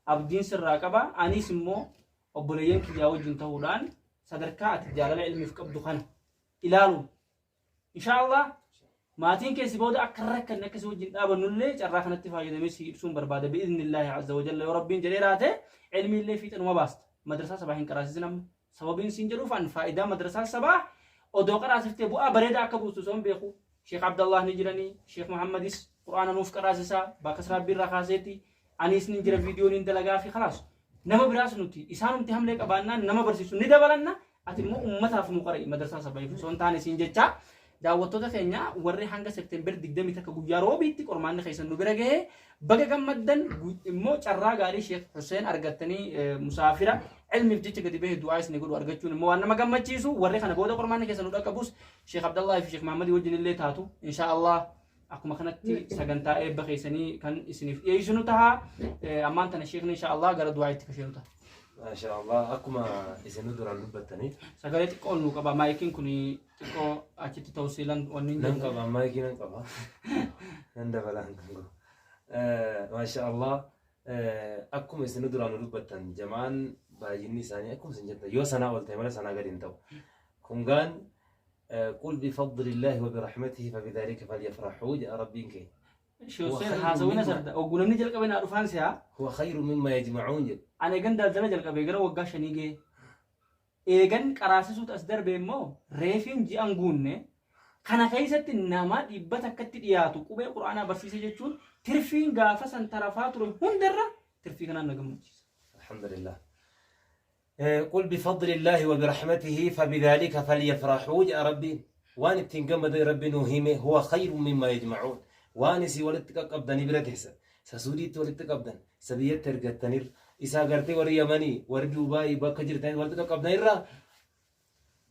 abdiin sirraa qaba. Anis immoo obboleeyyan kiyyaa wajjin tahuudhaan sadarkaa ati jaalala ilmiif qabdu kana ilaaluun inshaallah maatiin kee si booda akka hin rakkanne akka si wajjin dhaabannullee carraa kanatti fayyadamee si ibsuun barbaada bi'iznillaahi azza wajalla yoo rabbiin jedhee raate ilmiillee fiixanuma baasta madrasaa sabaa hin qaraasisin amma sababiin siin jedhuuf an faayidaa madrasaa sabaa odoo qaraasiftee bu'aa bareedaa akka buustu osoo hin beeku Sheekh Abdallah ni jiranii Sheekh Muhammadis Qur'aana nuuf qaraasisaa bakka rabbii irraa kaaseeti aniis ni jira viidiyoo ni dalagaa fi khalaas nama biraas nuti isaanumti hamlee qabaannaan nama barsiisu ni dabalanna ati immoo ummataaf nu qara'i madrasaa saba'iif osoo hin taane siin jecha daawwattoota keenya warri hanga September 21 guyyaa roobiitti qormaanni keessan nu bira gahe baga gammaddan immoo carraa gaarii Sheekh Hussein argattanii musaafira ilmiif jecha gadi bahe du'aa isin godhu argachuun immoo waan nama gammachiisu warri kana booda qormaanni keessan nu dhaqqabus Sheekh Abdallah fi Sheekh Muhammad wajjin illee taatu insha Allah akkuma kanatti sagantaa eebba keessanii kan isiniif dhiyeessinu taha. Ammaan tana sheekni insha Allah gara du'aa itti kasheenu taha. Maasha Allah akkuma isinuu duraan dubbattanii. Sagalee xiqqoo ol nuu qaba maayikiin kun xiqqoo achitti ta'u siilan wanni hin Nan jedhu. qaba maayikii nan qaba. Nan dabala kan koo. Maasha Allah akkuma isinuu duraan dubbattan jamaan baay'inni isaanii akkuma isin jettan yoo sanaa ol ta'e malee sanaa gadi hin ta'u. Kun gaan قل بفضل الله وبرحمته فبذلك فليفرحوا جاء ربين كي Shoseen haasawina sarda ogguu namni jalqabe naa dhufaan si'a. هو خير مما يجمعون جد Ani eegan daldala jalqabee gara waggaa shanii ga'e. Eegan qaraasisuutu as darbe immoo reefiin ji'an guunne kana keessatti nama dhibba takkatti dhiyaatu qubee quraanaa barsiise jechuun tirfiin gaafa san tarafaa ture hundarra tirfii kanaan na gammachiisa. الحمد لله قل بفضل الله وبرحمته فبذلك فليفرحوا يا ربي وان التنقمد ربي نوهيمه هو خير مما يجمعون وان سي ولدت قبدني بلا تحسن سسوديت ولدت قبدن سبيت ترقتنير إسا قرتي وري يمني وري دبي بكا جرتين ولدت قبدنير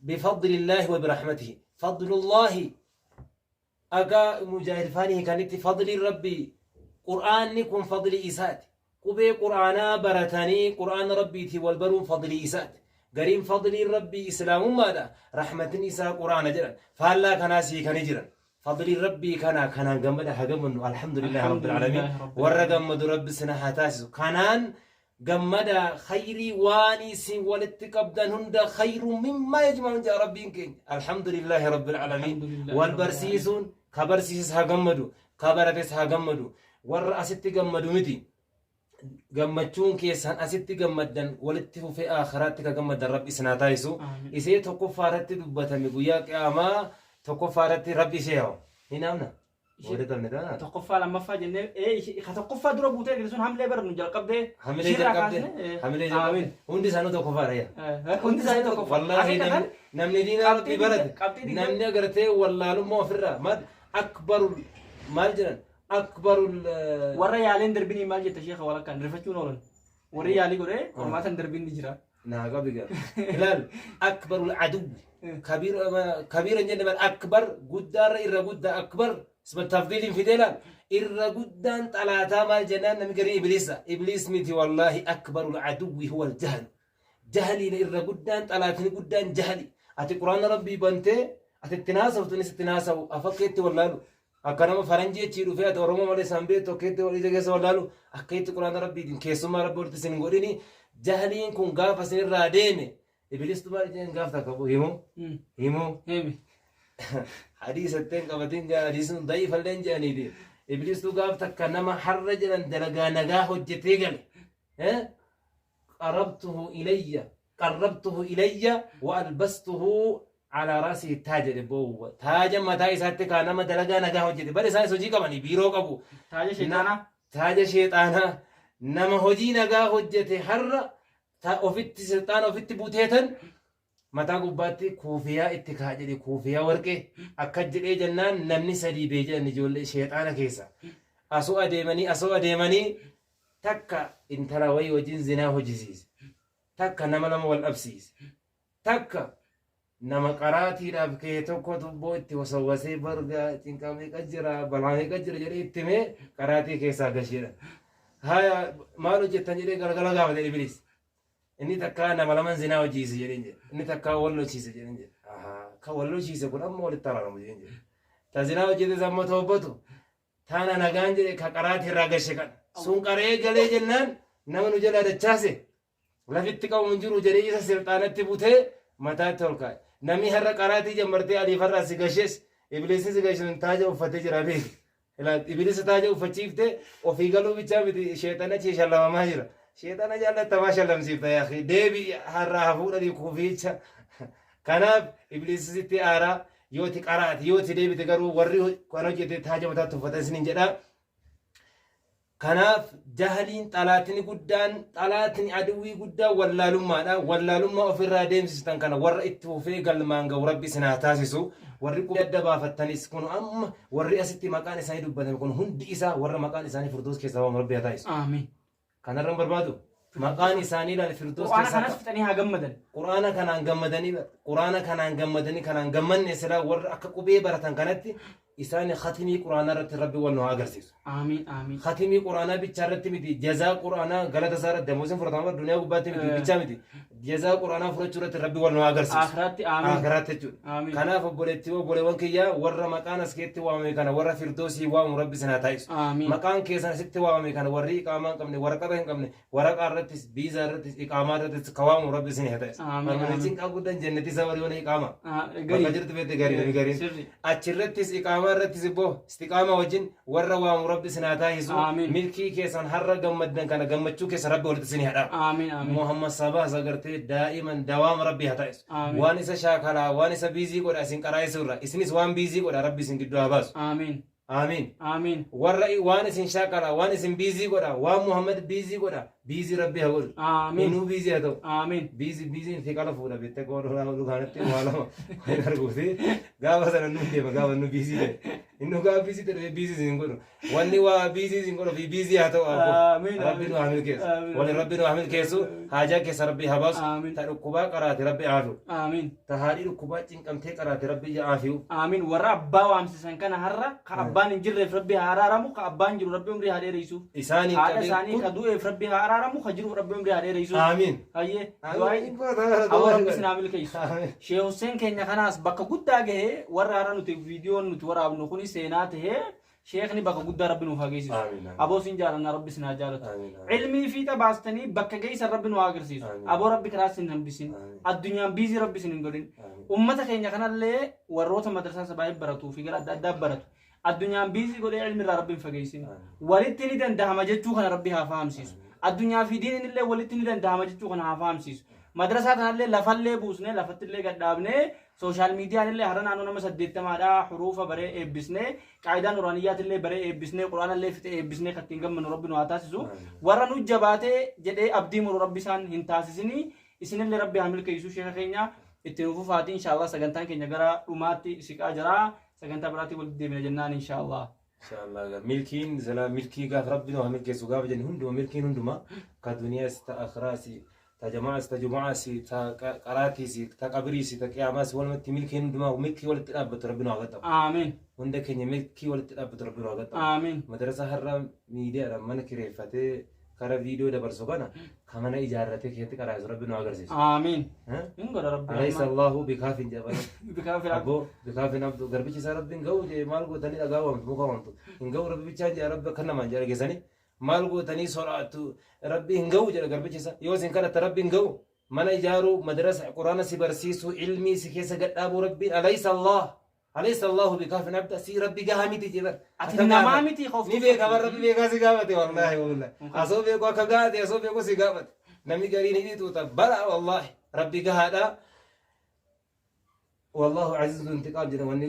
بفضل الله وبرحمته فضل الله أقا مجاهد فاني كانت فضل ربي قرآن كن فضل إسات قبي قرآنا برتاني قرآن ربي تي والبرون فضل إسات قريم فضل ربي إسلام ماذا رحمة إساء قرآن جرا فهلا كناسي كان جرا فضل ربي كان كان جمد هجمن الحمد لله رب الحمد العالمين لله رب ورا العالمين. جمد رب سنة هتاسس كانان جمد خيري واني سين ولتقبدن هند خير مما يجمعون جاء ربي إنك الحمد لله رب العالمين الحمد لله رب والبرسيسون كبرسيس هجمدو كبرتس هجمدو ور أست جمدو متي gammachuun keessan asitti gammaddan walitti fufee aakhiraatti ka gammaddan rabbi isin haa taasisu. Amiin. Isee tokkoffaa irratti dubbatame guyyaa qiyaamaa tokkoffaa irratti rabbi ishee hawa. Ni naamna. Booda tabne taana. Tokkoffaa lammaffaa jennee ka tokkoffaa dura buutee eegale sun hamlee bara nu jalqabdee Hamilee ishiirraa jalqabde. kaasne, Hamilee jalqabde. Amiin. Hundi isaanii tokkoffaadha yaa. Hundi isaanii tokkoffaa. Wallaahi Haqiiqatan namni diinaa rabbii barate. qabxii digdami- Namni agartee wallaalummaa ofirraa maal akbarul maal jedhan akbarul warra yaaliin darbinii maal jetta sheekha walakkaan rifachuun oolan. Warri yaalii godhee qormaatan darbin ni jira. naa qabi gara. Ilaal akbarul aduwwi kabiir kabiira hin jenne bal akbar guddaarra irra guddaa akbar isma tafdiiliin fidee laal irra guddaan xalaataa maal jennaan namni garii ibliisa ibliis miti wallaahi akbarul aduwwi huwa aljahlu jahliidha irra guddaan xalaatni guddaan jahli ati quraana rabbii bantee ati itti naasaftu innis itti naasawu afakkeetti wallaalu akka nama faranjii achii dhufee ati oromoo malee isaan beektu akkeetti ija keessa wallaalu akkeetti quraana rabbiitiin keessummaa rabbi walitti isin godhini jahliin kun gaafa isinirraa deeme ibilistu maal jeen gaaf takka himuu himuu Himi. hadiisa ittiin qabatin hadiisni da'iifallee hin jedhaniiti ibilistu gaaf takka nama har'a jedhan dalagaa nagaa hojjetee gale qarabtuhu ilayya qarrabtuhu ilayya wa albastuhu ala raasihi taaja jedhe boowwa taaja mataa isaatti kaa nama dalagaa nagaa hojjete bari isaanis hojii qabanii biiroo qabu Taaja sheexaanaa. taaja sheexaanaa nama hojii nagaa hojjete har'a ta ofitti silxaana ofitti buteetan mataa gubbaatti kuufiyaa itti kaa jedhe kuufiyaa warqee akka jedhee jennaan namni sadii bee jedhan ijoollee sheexaana keessa asoo adeemanii asoo adeemanii takka intala wayii wajjin zinaa hojjisiise takka nama lama wal dhabsiise Takka nama qaraatiidhaaf ka'e tokko tubboo itti wasawwasee barga cinqaa meeqa jira balaa meeqa jira jedhee itti himee qaraatii keessaa gasheedha. Haya maal hojjettan jedhee galgala gaafate Ibliis. Inni takkaa nama laman zinaa hojjiise jedheen jedhe. Inni takkaa wal lolchiise jedheen jedhe. Ahaa kan wal lolchiise kun amma walitti araaramu jedheen jedhe. Ta zinaa hojjetes amma toobbatu. Taana nagaan jedhe ka qaraatii irraa gashe kana. Sun qaree galee jennaan nama nu jalaa dachaase. Lafitti qabamu hin jiru jedhee isa silxaanatti butee mataatti ol kaa'e. Namni har'a qaraatii jammartee aliifarraa si gashes ibliisni si gashe sun taaja uffatee jira beeki. Ilaa ibliisa taaja uffachiifte ofii galuu bichaa miti sheexana achi shallamamaa jira. Sheexana jaallattamaa shallamsiifta yaa akhi. Deebi har'aa hafuudhanii kuufiicha. Kanaaf ibliisi sitti aaraa yooti qaraati yooti deebite garuu warri kan hojjete taaja mataatti uffatan isiniin jedha. Kanaaf jahliin xalaatni guddaan xalaatni aduwwii guddaan wallaalummaadha. Wallaalummaa ofirraa deemsistan kana warra itti fufee galmaan ga'u Rabbi isin haa taasisu. Warri qubee adda baafattanis kun amma warri asitti maqaan isaanii dubbatame kun hundi isaa warra maqaan isaanii firdoos keessaa waamu Rabbi haa taasisu. Aamiin. Kanarra hin barbaadu. Maqaan isaanii ilaali firdoos Qur'aana keessaa kanas fixanii haa gammadan. Qur'aana kanaan gammadanii Qur'aana kanaan gammadanii kanaan gammanne silaa warra akka qubee baratan kanatti Isaan khatimii Qur'aanaa irratti Rabbi wal nu haa agarsiisu. Aamiin aamiin. Khatimii Qur'aanaa bichaa irratti miti jazaa Qur'aanaa galata isaa irratti damoosiin fudhatama bara duniyaa gubbaatti miti bichaa miti jazaa Qur'aanaa fudhachuu irratti Rabbi wal nu haa agarsiisu. Aakhiraatti aamiin. Aakhiraatti jechuudha. Aamiin. Kanaaf obboleettii obboleewwan kiyyaa warra maqaan as keessatti waamame kana warra firdoosii waamu Rabbi isin haa taasisu. Aamiin. Maqaan keessan asitti waamame kana warri iqaamaa hin qabne waraqata hin qabne waraqaa irrattis viizaa irrattis iqaamaa irrattis ka waamu rabbi isin haa taasisu. Amiin, Barnoonni amiin. cinqaa guddaan jannati isa warri iqaamaa. Ah, Bakka garii. jirtu beekte garii namni gariin. Sirri. Achirrattis iqaamaa irrattis ibboo istiqaamaa wajjin warra waamu rabbi isin haa taasisu. Amiin. Milkii keessan har'a gammaddan kana gammachuu keessa rabbi walitti isin haa dhaabu. Amiin, amiin. Muhammad Sabaas agartee daa'iman dawaama rabbi haa taasisu. Amiin. Waan isa shaakalaa waan isa biizii godha isin qaraa'isuu irra isinis waan biizii godha rabbi isin gidduu haa baasu. Amiin. Aamiin. Aamiin. Warra waan isin shaakala, waan isin biizii godha, waan Muhammad biizii godha, biizii Rabbi haa godhu. Aamiin. Innuu biizii haa ta'u. Aamiin. Biizii biiziin fiqala fuudha beekte akka warra olaa kanatti waa lama waan arguuti. Gaafa sana nu deema gaafa nu biizii ta'e. Innuu gaafa biizii ta'e biizii isin godhu. Wanni waa biizii isin godhu fi biizii haa ta'u abbo. Aamiin. Rabbi nu haa milkeessu. Aamiin. Wani Rabbi nu haa milkeessu. Haajaa keessa Rabbi haa baasu. Aamiin. Ta dhukkubaa qaraate Rabbi haa fi. Aamiin. Ta haadhi dhukkubaa cinqamtee qaraate Rabbi ija aafiyu. Aamiin. Warra abbaa waamsisan kana har'a ka abbaan hin jirreef Rabbi haa araaramu, ka abbaan jiru Rabbi umrii haa dheereysuuf. Isaaniin Haadha qabee isaanii ka du'eef Rabbi haa araaramu, ka jiruuf Rabbi umrii haa dheereysuuf. Aamiin. Hayyee. Amiin. Aboo Rabbi isin haa milkeessu. Amiin. Sheekh Hussein keenya kanaas bakka guddaa gahee warra har'a nuti viidiyoon nuti waraabnu kuni seenaa tahee Sheekhni bakka guddaa Rabbi nuuf haa geessisu. Aamiin, aamiin. Aboo sin jaalanna Rabbi sin haa jaalatu. Aamiin, aamiin. Ilmii fiixa baastanii bakka geessan Rabbi nu haa agarsiisu. Aamiin. Aboo Rabbi karaa sin hambisin. Aamiin. Addunyaan biizii Rabbi sin hin godhin. Aamiin. Ummata keenya kanallee warroota madrasaa sabaayii baratuu fi gara adda addaa baratu. Addunyaan biizii godhee ilmi irraa Rabbi hin fageessin. Aamiin. Walitti ni dandahama jechuu kana Rabbi haa fahamsiisu. Addunyaa fi diiniin illee walitti ni dandahama jechuu kana haa fahamsiisu. Madrasaa tanallee lafallee buusnee lafattillee gadhaabnee sooshaal miidiyaan illee har'a naannoo nama 80dha huruufa baree eebbisnee qaayidaa nuraaniyyaatillee baree eebbisnee quraanallee fixee eebbisnee kan ittiin gammannu Rabbi nu haa taasisu. Warra nu jabaatee jedhee abdii muru Rabbi isaan hin taasisinii isinillee Rabbi haa milkeessu sheeka keenya itti nu fufaati inshaallah sagantaan keenya gara dhumaatti siqaa jira sagantaa biraatti walitti deebina jennaan inshaallah. Inshallah milkiin sila milkii gaaf rabbi nu haa milkeessu gaafa jennu hunduma milkiin hunduma ka duniyaas ta akhiraas ta jamaas ta jumaas ta qaraatiis ta qabriis ta qiyaamaas walumatti milkiin hundumaa milkii walitti dhaabbatu rabbi nu haa qaxxabu. Aamiin. Hunda keenya milkii walitti dhaabbatu rabbi nu haa qaxxabu. Aamiin. Madarasa har'a miidiyaadhaan mana kireeffatee kara viidiyoo dabarsu kana ka mana ijaarratee keessatti qaraasu rabbi nu agarsiisu. Aamiin. Hin godha rabbi. Alaysa Allahu bikaafin jedha. Bikaafin abdu. Abboo bikaafin abdu garbichi isaa rabbi hin ga'u jee maal gootanii dhagaa waamtu muka waamtu hin ga'u rabbi bichaa jee rabbi akka namaan jedha geessanii maal gootanii soraattu rabbi hin ga'u jedha garbichi isaa yoo isin kadhatta rabbi hin ga'u mana ijaaruu madrasa quraana si barsiisuu ilmii si keessa gadhaabuu rabbiin alaysa Allah Alaysa Allahu bikaafin abda sii rabbi gahaa miti jee bar. Ati Akka namaa gaafate. miti ka of Ni beeka bar tuffatu. rabbi beekaa si gaafate wallaahi wallaahi. Asoo beeku akka gaafate asoo beeku si gaafate. Namni gariin hidhii tuuta bara wallaahi rabbi gahaadha. Wallahu aziizun intiqaam jedha wanni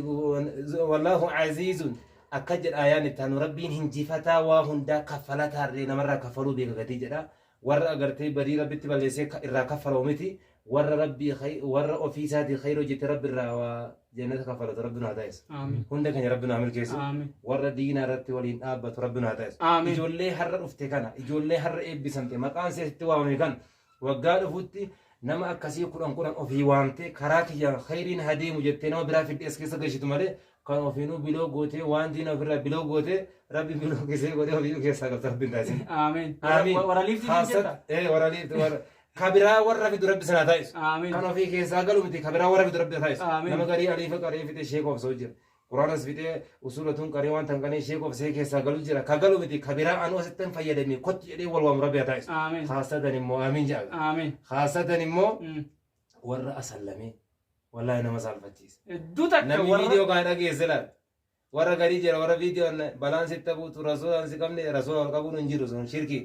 wallahu aziizun akka jedha ayaan itti aanu rabbiin hinjifataa waa hundaa kaffalataa illee namarraa kaffaluu beeka gatii jedha. Warra agartee badii rabbitti balleessee irraa kaffalamu miti. Warra Rabbii warra ofii isaatii khayri hojjete Rabbi irraa waa jannata kaffalatu Rabbi nu haa taasisu. Aamiin. Hunda keenya Rabbi nu haa milkeessu. Aamiin. Warra diinaa irratti waliin dhaabbatu Rabbi nu haa taasisu. Aamiin. Ijoollee har'a dhufte kana, ijoollee har'a eebbisamte, maqaan isee sitti waamame kana waggaa dhufutti Nama akkasii kudhan kudhan ofii waamtee karaa kiyyaan khayriin haa deemu jettee nama biraa fiddee as keessa gashitu malee kan ofiinuu biloo gootee waan diina ofirraa biloo gootee rabbi biloo keessee godhee ofiinuu keessaa galta rabbi hin taasisin. Amiin. Amiin. Warra liiftii jirta. Warra liiftii warra kabiraa warra fidu rabbi sanaa taa'isu. Amiin. Kan ofii keessaa galu miti kabiraa warra fidu rabbi taa'isu. Amiin. Nama garii aliifa qaree fide sheekoo obsoo jira. Quraanas fidee usuulatuun qaree waan tanqanee sheekoo obsee keessaa galu jira. Ka galu miti kabiraa anuu asitti hin fayyadamee kottu jedhee wal waamu rabbi haa taa'isu. Amiin. Haasatan immoo amiin jedha. Amiin. Haasatan immoo warra asallamee wallaahi nama saalfachiisa. Hedduu takka Namni warra viidiyoo kana dhageesse laal. Warra garii jira warra viidiyoon balaan sitti buutu rasuulaan si qabne rasuula wal qabuun hin jiru sun shirki.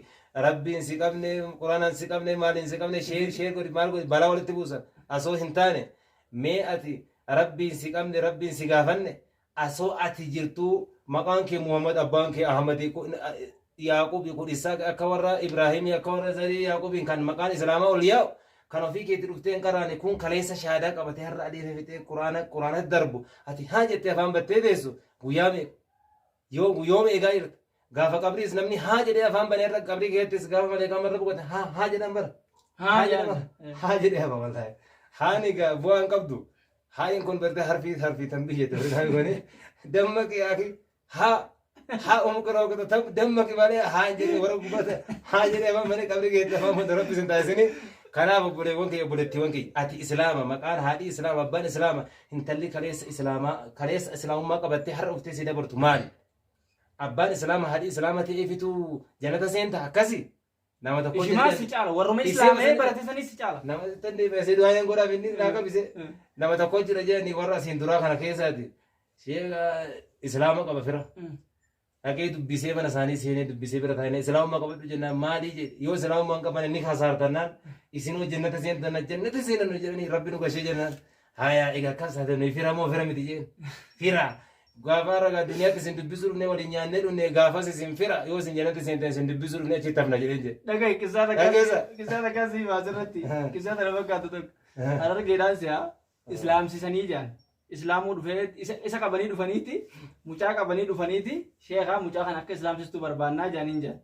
Rabbiin si qabne quraanaan si qabne maaliin si qabne sheer sheer godhi maal godhi balaa walitti buusan asoo hin taane mee ati rabbiin si qabne rabbiin si gaafanne asoo ati jirtuu maqaan kee Muhammad abbaan kee Ahmad Yaaqubi kun Isaaq akka warra Ibraahimii akka warra Zarii Yaaqubiin kan maqaan Islaamaa ol yaa'u kan ofii keetti dhuftee hin qaraane kun kaleessa shaadaa qabatee har'a adeemee fixee quraana quraanatti darbu ati haa jettee afaan battee teessu guyyaa meeqa yoo yooma eegaa jirta gaafa qabriis namni haa jedhee afaan banee irra qabrii keettis gaafa malee qaama irra boqote haa haa jedhan bara haa jedhan bara haa jedhee hafa wallaahi haan egaa bu'aa hin qabdu haayin kun berte harfii harfii tan biyyate birkaan kuni dammaqi yaaki haa haa umqiroo kutu tam dammaqi malee haa jedhee warra gubbata haa jedhee afaan malee qabrii keetti afaan bante rabbi sin taasisini kanaaf obboleewwan kiyya obboleettiiwwan kiyya ati islaama maqaan haadhi islaama abbaan islaama intalli kaleessa islaamaa kaleessa islaamummaa qabattee har'a uftee si dabartu maali abbaan islaama haadhi islaama ta'eefitu jannata seenta akkasi nama tokko Ishimaa si caala warruma Isii islaamee sana- barate sanis si caala. nama dandeenye du'aa hin godhaaf inni naa qabise nama tokko jira jedhanii warra asiin duraa kana keessaati sheeka islaama qaba fira dhaqee dubbisee mana isaanii seenee dubbisee bira taa'ee islaamummaa qabadhu jennaan maalii jedhe yoo islaamummaa hin qaban inni kasaartannaan isinoo jannata seentanna jannata seenan nu jedhanii rabbi nu gashee jennaan hayaa egaa akkas taate nuyi fira moo fira miti jeen fira gaafa ragaa duniyaatti isin dubbisuu dhufnee waliin nyaannee dhufnee gaafas isin fira yoo isin jannata seentan isin dubbisuu dhufnee achitti hafna jedheen jedhe. Dhaga'i qissaa Dhageessa. takka qissaa takka si baasirratti qissaa tana fakkaatu tokko harargeedhaan si'a islaamsisanii jedhan islaamuu dhufee isa qabanii dhufaniiti mucaa qabanii dhufaniiti sheekaa mucaa kan akka islaamsistuu barbaannaa jedhaniin jedhan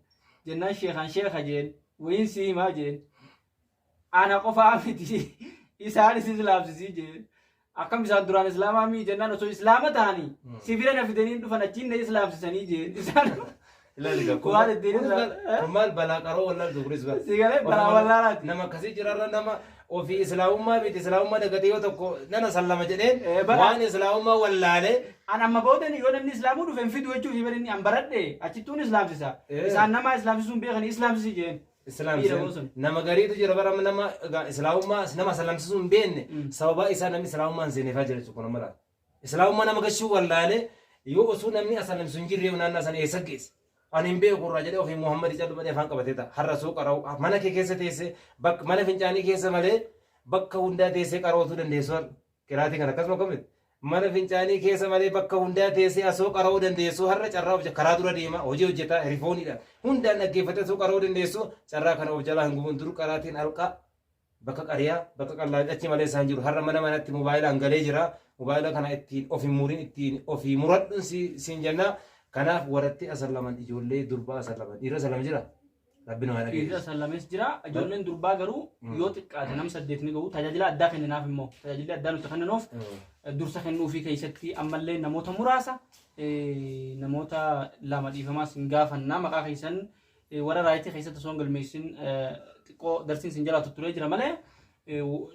jennaan sheekaan sheeka jeen wayiin si himaa jeen ana qofaa miti isaanis islaamsisii jeen akkam isaan duraan islaamaa mii jennaan osoo islaama ta'anii si bira na fidanii dhufan achiin na islaamsisanii jeen isaan Ilaali gaa, kun Waan ittiin kun isaan- kun maal balaa qaroo wallaaltu kunis bara. Si galee balaa wallaalaati. Nama akkasii jirarra nama ofii islaamummaa miti islaamummaa dagatee yoo tokko nana sallama jedheen Eh, bara- waan islaamummaa wallaalee An amma boodan yoo namni islaamuu dhufe hin fidu jechuuf hiban inni an baradhe achittuun islaamsisa. Eh. Isaan nama islaamsisuun beekan islaamsisi jeen. Dhiira islaamsise. Nama gariitu jira bara nama egaa islaamummaa nama sallamsisuu hin beekne sababa isaa namni islaamummaa hin seeneefaa jira jechuudha kun amma laata. Islaamummaa nama gashuu wallaalee yoo osoo namni asallamsu hin jirre naannaa sana eessa geesse? Ani hin beeku irraa jedhee ofii Muhammad callu malee afaan qabatee ta'a. Har'a soo qara'u mana kee keessa teessee bakka mana fincaanii keessa malee bakka hundaa teessee qara'uutu dandeessu har'a. Qiraatii kana akkasuma akkamitti? Mana fincaanii keessa malee bakka hundaa teessee asoo qara'uu dandeessu har'a carraa of karaa dura deema hojii hojjetaa rifooniidha. Hundaan dhaggeeffatee asoo qara'uu dandeessu carraa kana of jalaa hin gubuun dur qaraatiin alqaa bakka qariyaa bakka qallaa achi malee isaan jiru har'a mana manatti moobaayilaan galee jira moobaayila kana ittiin of hin murin ittiin ofii muradhuun siin jenna kanaaf warratti asallaman ijoollee durbaa asallaman dhiirri asallama jira rabbi nu haa Dhiirri dhageessisu. asallames jira. Ijoolleen durbaa garuu yoo xiqqaate nam saddeet ni gahu. Tajaajila addaa kenninaaf immoo tajaajilli addaa nuti kenninuuf dursa kennuufii keessatti ammallee namoota muraasa namoota lama dhiifamaas hin gaafannaa maqaa keessan warra raayitii keessatti osoo hin galmeessin xiqqoo darsiin sin jalaa tutturee jira malee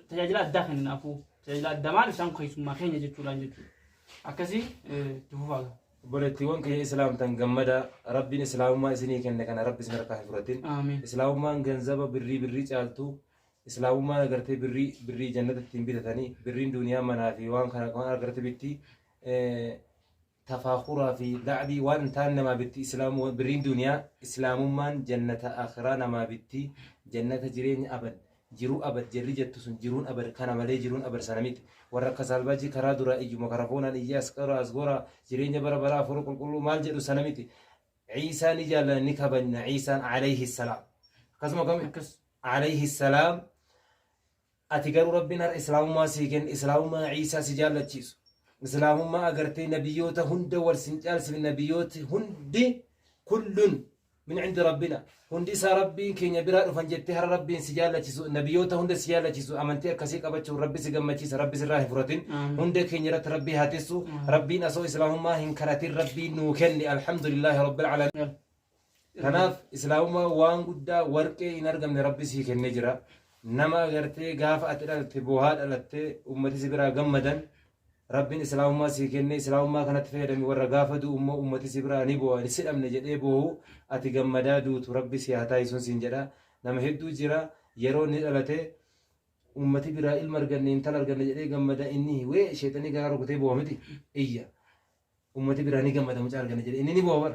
tajaajila addaa kenninaafuu tajaajila addaa maal isaan keessummaa keenya jechuudhaan jechuudha. Akkasii itti fufaa. Obboleettiiwwan keenya islaamtan gammada rabbiin islaamummaa isinii kenne kana rabbi isin harkaa hin fudhatin. Amiin. Islaamummaan ganzaba birrii birrii caaltu islaamummaan agartee birrii birrii jannata ittiin bitatanii birriin duniyaa manaa fi waan kana waan agartee bitti tafaakuraa fi la'bii waan hin taane namaa bitti islaamu birriin duniyaa islaamummaan jannata akhiraa namaa bitti jannata jireenya abad jiruu abad jarri jettu sun jiruun abad kana malee jiruun abad sana miti warra akka saalbaajii karaa duraa iyyu makarafoonaan iyya as qora as gora jireenya bara baraa afur qulqulluu maal jedhu sana miti Ciisaa ni jaallanna ni kabajna Ciisaan alayhi salaam akkasuma kami Akkas. alayhi salaam ati garuu rabbiin har'a islaamummaa sii kenne islaamummaa Ciisaa si jaallachiisu islaamummaa agartee nabiyyoota hunda wal sin caalsifne nabiyyooti hundi kullun Min cindi rabbina. Hundi isaa Rabbiin keenya biraa dhufan jettee hara Rabbiin si jaallachisu, nabiyyoota hunda si jaallachisu, amantii akkasii qabachuun Rabbi si gammachiisa, Rabbi sirraa hin fudhatin. Hunda keenya irratti Rabbi haa tissu. Rabbiin asoo Islaamummaa hin kadhatin Rabbiin nuu kenne. Alhamdulillaahi Rabbil Aalamiin. Kanaaf Islaamummaa waan guddaa warqee hin argamne Rabbi sii kennee jira. Nama agartee gaafa ati dhalatte boohaa dhalatte ummati si biraa gammadan Rabbiin Islaamummaa sii kennee Islaamummaa kanatti fayyadami warra gaafa du'u immoo ummati si biraa ni boo'a si dhabne jedhee boohu ati gammadaa duutu Rabbi si haa taasisuun siin jedha. Nama hedduu jira yeroo inni dhalate ummati biraa ilma arganne intala arganne jedhee gammada inni wee sheexanii garaa rukutee boo'a miti iyya. Ummati biraa ni gammada mucaa arganne jedhee inni ni boo'a bar.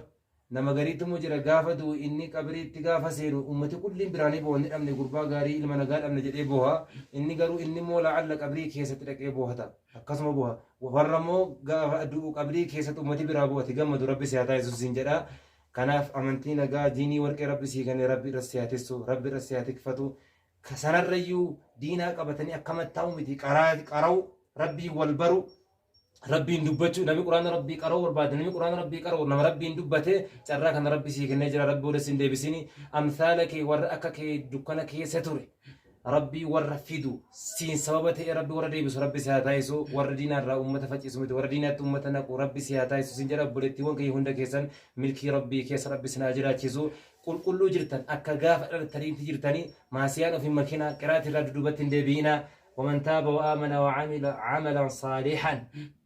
Nama gariitu immoo jira gaafa du'u inni qabriitti gaafa seenu ummati kulliin biraa ni boo'a ni dhabne gurbaa gaarii ilma nagaa dhabne jedhee booha inni garuu inni immoo la'alla qabrii keessatti dhaqee boohata akkasuma booha warra immoo gaafa du'u qabrii keessatti ummati biraa boo'ati gammadu Rabbi si haa taasisu siin jedha. Kanaaf amantii nagaa diinii warqee Rabbi sii kenne Rabbi irra si haa tissu Rabbi irra si haa tikfatu ka sanarrayyuu diinaa qabatanii akkamatti taa'u miti qara'u Rabbiin wal baru Rabbiin dubbachuu namni Qur'aana Rabbii qara'uu barbaade namni Qur'aana Rabbii qara'u nama Rabbiin dubbate carraa kana Rabbi sii kennee jira Rabbi wala sin deebisini amsaala kee warra akka kee dukkana keessa ture Rabbii warra fidu siin sababa ta'e Rabbi warra deebisu Rabbi si haa taasisu warra diinaa irraa ummata faccisu miti warra diinaatti ummata naqu Rabbi si haa taasisu sin jedha obboleettiiwwan kiyya hunda keessan milkii Rabbii keessa Rabbi sin haa jiraachisu qulqulluu jirtan akka gaafa dhalattaniitti jirtanii maasiyaan of hin makinaa qiraati irraa dudubatti hin deebi'inaa. ومن تاب وآمن وعمل عملا صالحا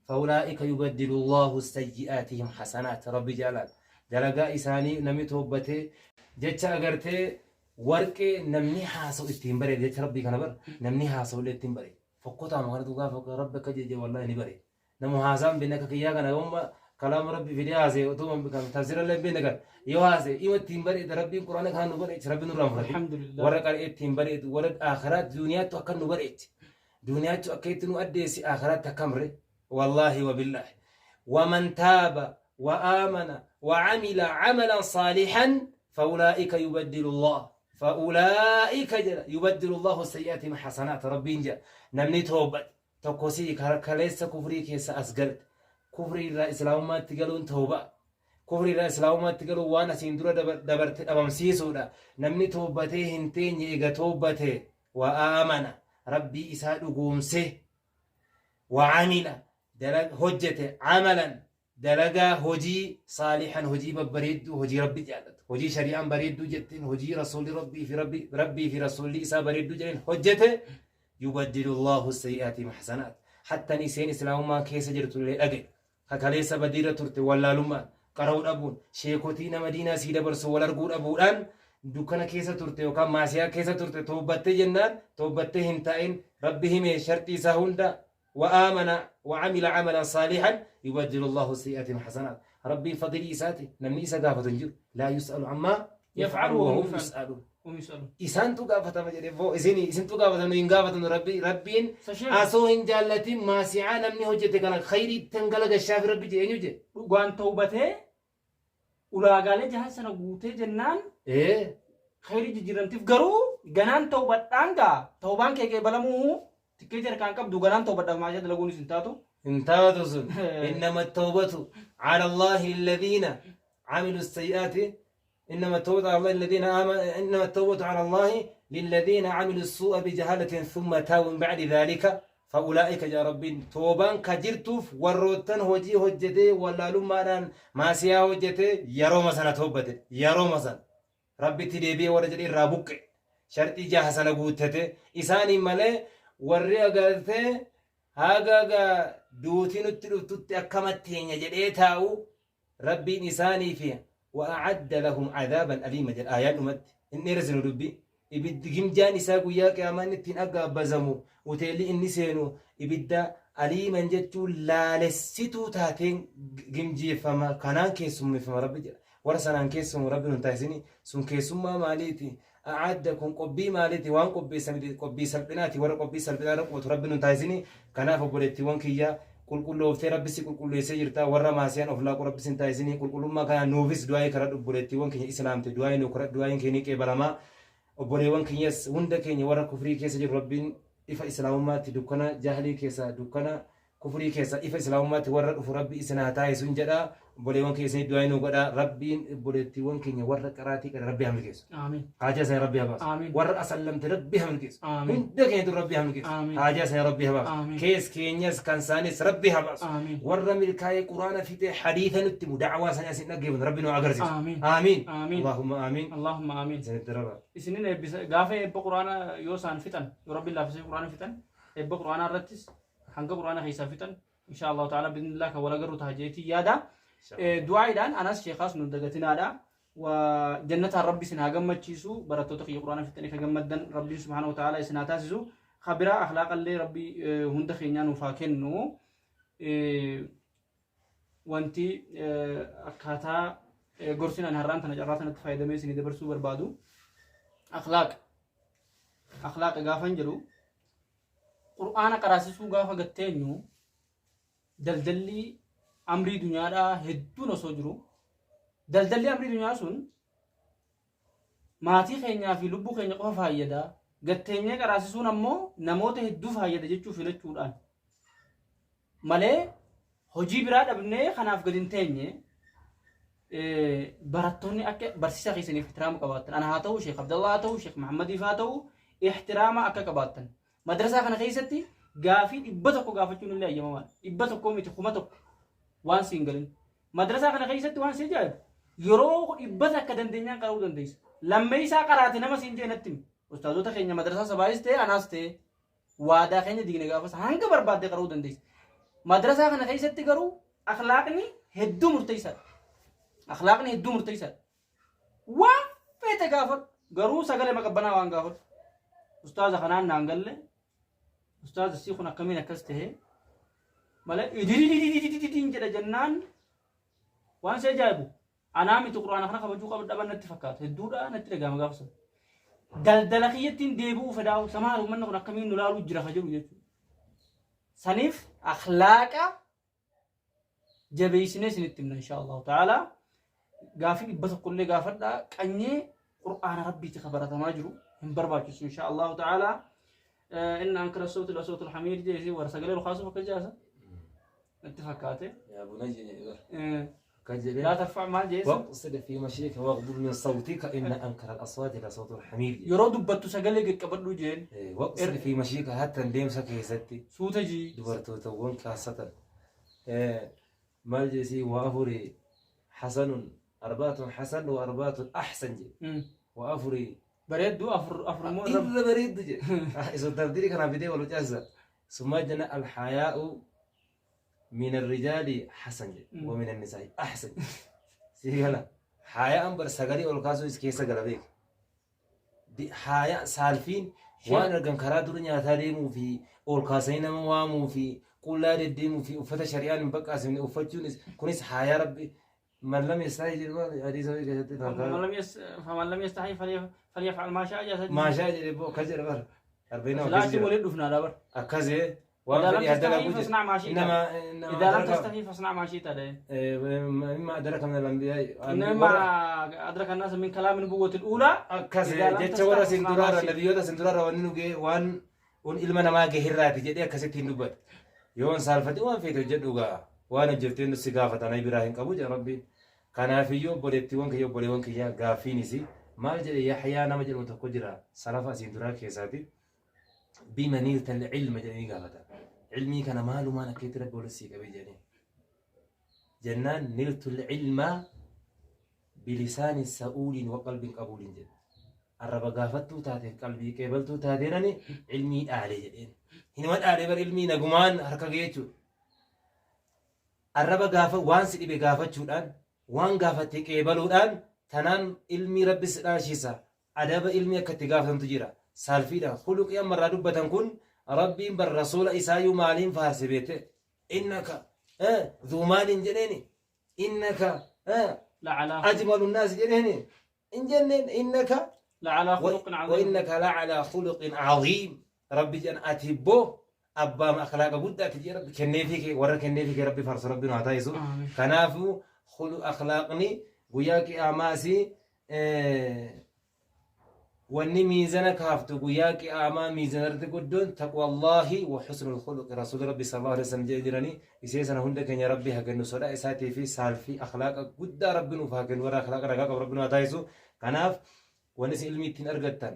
فأولئك يبدل الله سيئاتهم حسنات ربي جلال dalagaa isaanii namni toobbatee jecha agartee warqee namni haasa'u ittiin bareeda jecha Rabbii kana bar namni haasa'u illee ittiin bareeda fokkotaama kanatu gaafa Rabbi akka jedhe wallaahi ni bareeda. Namu haasaan beekne akka kiyyaa kana yooma kalaama Rabbi fidee haasa'e otoo tafsira illee beekne kana yoo haasa'e ima ittiin bareeda Rabbiin Qur'aana kana nu bareeche Rabbi nurraa hin fudhatin. Alhamdulillah. Warra qara'ee ittiin bareedu warra aakhiraatti duuniyaattu akka nu bareeche duuniyaattu akka itti nu addeessi aakhiraatti akkamre wallaahi wabillaahi waman taaba wa aamana wa camila camalan saalihan faulaa'ika yubaddilu Allah faulaa'ika jedha yubaddilu Allahu sayyi'aatihim hasanaat Rabbiin jedha namni toobate Tokko si'i ka kaleessa kufrii keessa as galte. Kufrii irraa islaamummaatti galuun tawba'a. Kufrii irraa islaamummaatti galuun waan asiin dura dabarte dhabamsiisuudha. Namni tawbatee hin teenye ega tawbate wa aamana Rabbii isaa dhugoomsee wa amila hojjete amalan Dalagaa, hojii, saalihan, hojii babbareedduu, hojii Rabbi jaallatu, hojii shari'aan bareedduu jetteen, hojii Rasuulli Rabbii fi Rabbi, Rabbii fi Rasuulli isaa bareedduu jedheen hojjete, yubaddilu Allaahu sayyi'aatihim hasanaat. Hattan iseen islaamummaa keessa jirtu illee dhaga'i. Ka kaleessa badiirra turte wallaalummaan, qara'uu dhabuun, sheekotii nama diinaa sii dabarsu wal arguu dhabuudhaan dukkana keessa turte yookaan maasiyaa keessa turte toobbattee jennaan toobbattee hin taa'in Rabbi hime sharxii isaa hunda وآمن وعمل عملا صالحا يبدل الله سيئاتهم حسنات ربي فضل إساتي نمني إسا قافة جر لا يسأل عما يفعل وهم يسألون هم يسألون. Isaantu gaafatama jedhe boo isin isintu gaafatama hin gaafatamnu Rabbi Rabbiin Sashee. Asoo hin jaallatin maasicaa namni hojjete kana khayrii ittan galagalchaafi Rabbi jedhe eenyu jedhe? Dhugaan tawbatee ulaagaalee jahan sana guutee jennaan khayrii jijjiiramtiif garuu ganaan tawbadhaan gaa tawbaan kee qeebalamuu tikkeetii harkaan qabdu ganaan tawbadhaaf maashaa dalaguunis hin taatu. Hin taatu sun. Innama tawbatu ala Allahi lilladhiina amilu sayyi'aati innama tawbatu ala Allahi lilladhiina amanu innama tawbatu ala Allahi lilladhiina amilu suu'a bijahalatin thumma taabu min ba'di dhalika Fa'ulaa'ika jedha Rabbiin toobaan ka jirtuuf warroottan hojii hojjetee wallaalummaadhaan maasiyaa hojjetee yerooma sana toobbate yerooma sana Rabbitti deebi'ee warra jedhee irraa buqqe sharxii jaha sana guuttate isaaniin malee warri agartee haga duuti nutti dhuftutti akkamatti teenya jedhee taa'u Rabbiin isaaniifi wa'a'adda lahum adaaban aliima jedha aayaan dhumatti hin dheeressinu dubbii ibiddi gimjaan isaa guyyaa qiyaamaa inni ittiin aggaabbazamu uteelli inni seenu ibidda aliiman jechuun laalessituu taateen gimjeeffama kanaan keessummeeffama Rabbi jedha warra sanaan keessumu Rabbi nun taasisini sun keessummaa maaliiti a'adda kun qobbii maaliiti waan qobbeessa miti qobbii salphinaati warra qobbii salphinaa irra qubatu Rabbi nun taasisini kanaaf obboleettiiwwan kiyya qulqullooftee Rabbi si qulqulleessee jirta warra maasiyaan of laaqu Rabbi sin taasisini qulqullummaa kana nuufis du'aa'ii kadhadhu obboleettiiwwan keenya islaamte du'aa'ii nuu kadhadhu du'aa'iin kee ni qeebalamaa obboleewwan keenyas hunda keenya warra kufrii keessa jiru Rabbiin ifa islaamummaatti dukkana jahlii keessa dukkana kufrii keessa ifa islaamummaatti warra dhufu Rabbi isin haa taasisun jedha. Obboleewwan keessanii du'aa nu godhaa. Rabbiin obboleettiiwwan keenya warra qaraatii kana Rabbi haa milkeessu. Aamiin. Haajaa isaanii Rabbi haa baasu. Aamiin. Warra asallamte Rabbi haa milkeessu. Aamiin. Hunda keenyatu Rabbi haa milkeessu. Aamiin. Haajaa isaanii Rabbi haa baasu. Aamiin. Kees keenyas kan isaanis Rabbi haa baasu. Aamiin. Warra milkaa'ee Quraana fixee hadiisa nutti himu da'awaa isaanii asiin dhaggeeffatu Rabbi nu haa agarsiisu. Aamiin. Aamiin. Aamiin. Allahumma aamiin. Allahumma aamiin. Isinitti raba. Isinin eebbisa gaafa eebba quraana yoo isaan fixan yoo rabbiin laaffisee quraana fixan eebba quraanaa irrattis hanga quraana keessaa fixan insha Allahu ta'ala biidhnillah kan wal agarru ta'a jeetii yaada. Du'aayiidhaan anas sheekaas nu dagatinaadha. Wa jannataan rabbi isin haa gammachiisu barattoota kiyya quraana fixanii ka gammaddan rabbiin subhaanahu wa ta'ala isin haa taasisu. Ka biraa akhlaaqallee rabbi hunda keenyaa nuuf haa kennu. Wanti akkaataa gorsin ani har'aan tana carraa tanatti fayyadamee isinii dabarsuu barbaadu akhlaaq akhlaaqa gaafan jedhu qur'aana qaraasisuu gaafa gatteenyu daldalli amrii dunyaadhaa hedduun osoo jiru daldalli amrii dunyaa sun maatii keenyaa fi lubbuu keenya qofa faayyada gatteenyee qaraasisuun ammoo namoota hedduu faayyada jechuu filachuudhaan malee hojii biraa dhabnee kanaaf gadi hin teenye. Barattoonni akka barsiisaa keessaniif ihtiraama qabaattan, ana haa ta'u, Sheekh Abdallaa haa ta'u, Sheekh Muhammadiif haa ta'u, ihtiraama akka qabaattan. Madrasaa kana keessatti gaafii 100 gaafachuun illee ayyamamaadha. 100 miti, 1000 waan siin galin. Madrasaa kana keessatti waan si ajaa'ibu yeroo 100 dandeenyaan qara'uu dandeessa. Lammeessaa qaraate nama siin jee natti himi. Ustaazota keenya madrasaa sabaayis ta'e anaas ta'e waadaa keenya digne gaafas hanga barbaadde qara'uu dandeessa. Madrasaa kana keessatti garuu akhlaaqni hedduu murteessaadha. Akhlaaqni hedduu murteessaadha. Waan feete gaafadhu. Garuu sagalee maqabbanaa waan gaafadhu. Ustaaza kanaan naan galle. Ustaaza sii kun akkamiin akkas ta'e malee idididididididin jedha jennaan waan si ajaa'ibu. Anaa miti quraana kana kabajuu qabu dhaban natti fakkaata. Hedduudha natti dhaga'ama gaafa sana. Daldala kiyyattiin deebi'uu fedhaa'u samaal uummanni kun akkamiin nu laaluu jira ka jedhu jechuudha. Saniif akhlaaqa jabeessinee isinitti himna insha Allahu ta'ala. Gaafii 100 illee gaafadhaa qanyee qur'aana rabbiiti ka baratamaa jiru hin barbaachisu insha Allahu ta'ala. Inna ankara sawti la sawtul hamiir jeesi warra sagalee ol kaasuuf akka jaasa natti fakkaate. Yaa bunayya jedhe bar. Akkas jedhee. Laa tarfa maal jeesa? Waqsid fi mashiika waqdud min sawtika inna ankara al-aswaati la sawtul hamiir jedhe. Yeroo dubbattu sagalee gaqqabadhuu jeen. Waqsid fi mashiika hattan deemsa keessatti Suuta jii. Dubartootawwan kaassatan. Maal jeesii wa afurii hasanun arbaatun hasan wa arbaatun ahsan jedhe. Wa afurii Bareedduu afur afur immoo irra irra bareeddu jedhe. Isun tafdirii kanaa fidee wal caasa. Summaa jenna alhayaa'u min arrijaali hasan jedhe wa min annisaa'i ahsan jedhe. Sii gala. Haaya'an bar sagalee ol kaasuu is keessa gala beeka. Haaya saalfiin waan argan karaa dura nyaataa deemuu fi ol kaasanii nama waamuu fi qullaa deddeemuu fi uffata shari'aan hin baqqaasifne uffachuunis kunis haayaa rabbi man lam yastaahi jedhu maal hadiisa wayii keessatti faman lam yastahi falyaf'al maa sha'a jedha. Maashaa jedhe boo akkas jedha bara arba'ina Silaa akkas achi jedha waliin dhufnaa bar. Akkas waan إذا لم fedhi haa تستحي dalagu jedhe فاصنع ما شئت. innama innama إذا لم adraka تستحي فاصنع ما شئت ده. mimma adraka min al-anbiyaa إن مما أدرك الناس من كلام النبوة الأولى akkas إذا لم jecha warra تستحي sin فاصنع ما duraarra شئت. nabiyyoota sin duraarra wanni nu ga'e waan un ilma namaa gahirraati jedhee akkasitti hin dubbate. Yoon saalfate waan feete hojjedhu gaa waan hojjettee nu si gaafatan ay biraa hin qabu jedha rabbiin. Kanaafiyyuu obboleettiiwwan kiyya obboleewwan kiyya gaaffiinis maal jedhe Yaxyaa nama jedhamu tokko jira salafa asiin duraa keessaati. Bima niilta ilma jedhanii gaafatan. Ilmii kana maalumaan akkeetti rabbi walitti sii qabee jedhanii. Jennaan niltu ilma bilisaani sa'uuliin wa qalbiin qabuuliin jedhe. Arraba gaafattuu taateen qalbii qeebaltuu taateenani ilmii dhaalee jedheen. Hinuma dhaalee bar ilmii nagumaan harka ga'e jechuudha. Arraba gaafa waan si dhibe gaafachuudhaan waan gaafatte qeebaluudhaan tanaan ilmii rabbi si dhaalchisa. Adaba ilmii akka itti gaafatamtu jira. Saalfiidhaan khuluqii amma irraa dubbatan kun rabbiin bar rasuula isaayyuu maaliin faarse beekte? Innaka dhuu maaliin jedheeni? Innaka لعلى ajmalu naas jedheeni? Hin jenneen innaka لعلى خلق عظيم. وإنك لعلى خلق عظيم rabbi jedhan ati ibboo abbaa akhlaaqa guddaati jedhe rabbi kenneefii kee warra kenneefii kee rabbi faarsu rabbi nu haa taasisu. آمين. Kanaafuu akhlaaqni guyyaa qiyaamaasi Wanni miizana kaaftu guyyaa qi'aamaa miizana irratti guddoon taqwallaahi wa husnul khuluqi rasuuli rabbi sallallahu alaihi wasallam jedhe jiranii isee sana hunda keenya rabbi haa kennu sodaa isaatii fi saalfii akhlaaqa guddaa rabbi nuuf haa kennu warra akhlaaqa nagaa qabu rabbi nu haa taasisu. Kanaaf wanni isin ilmii ittiin argattan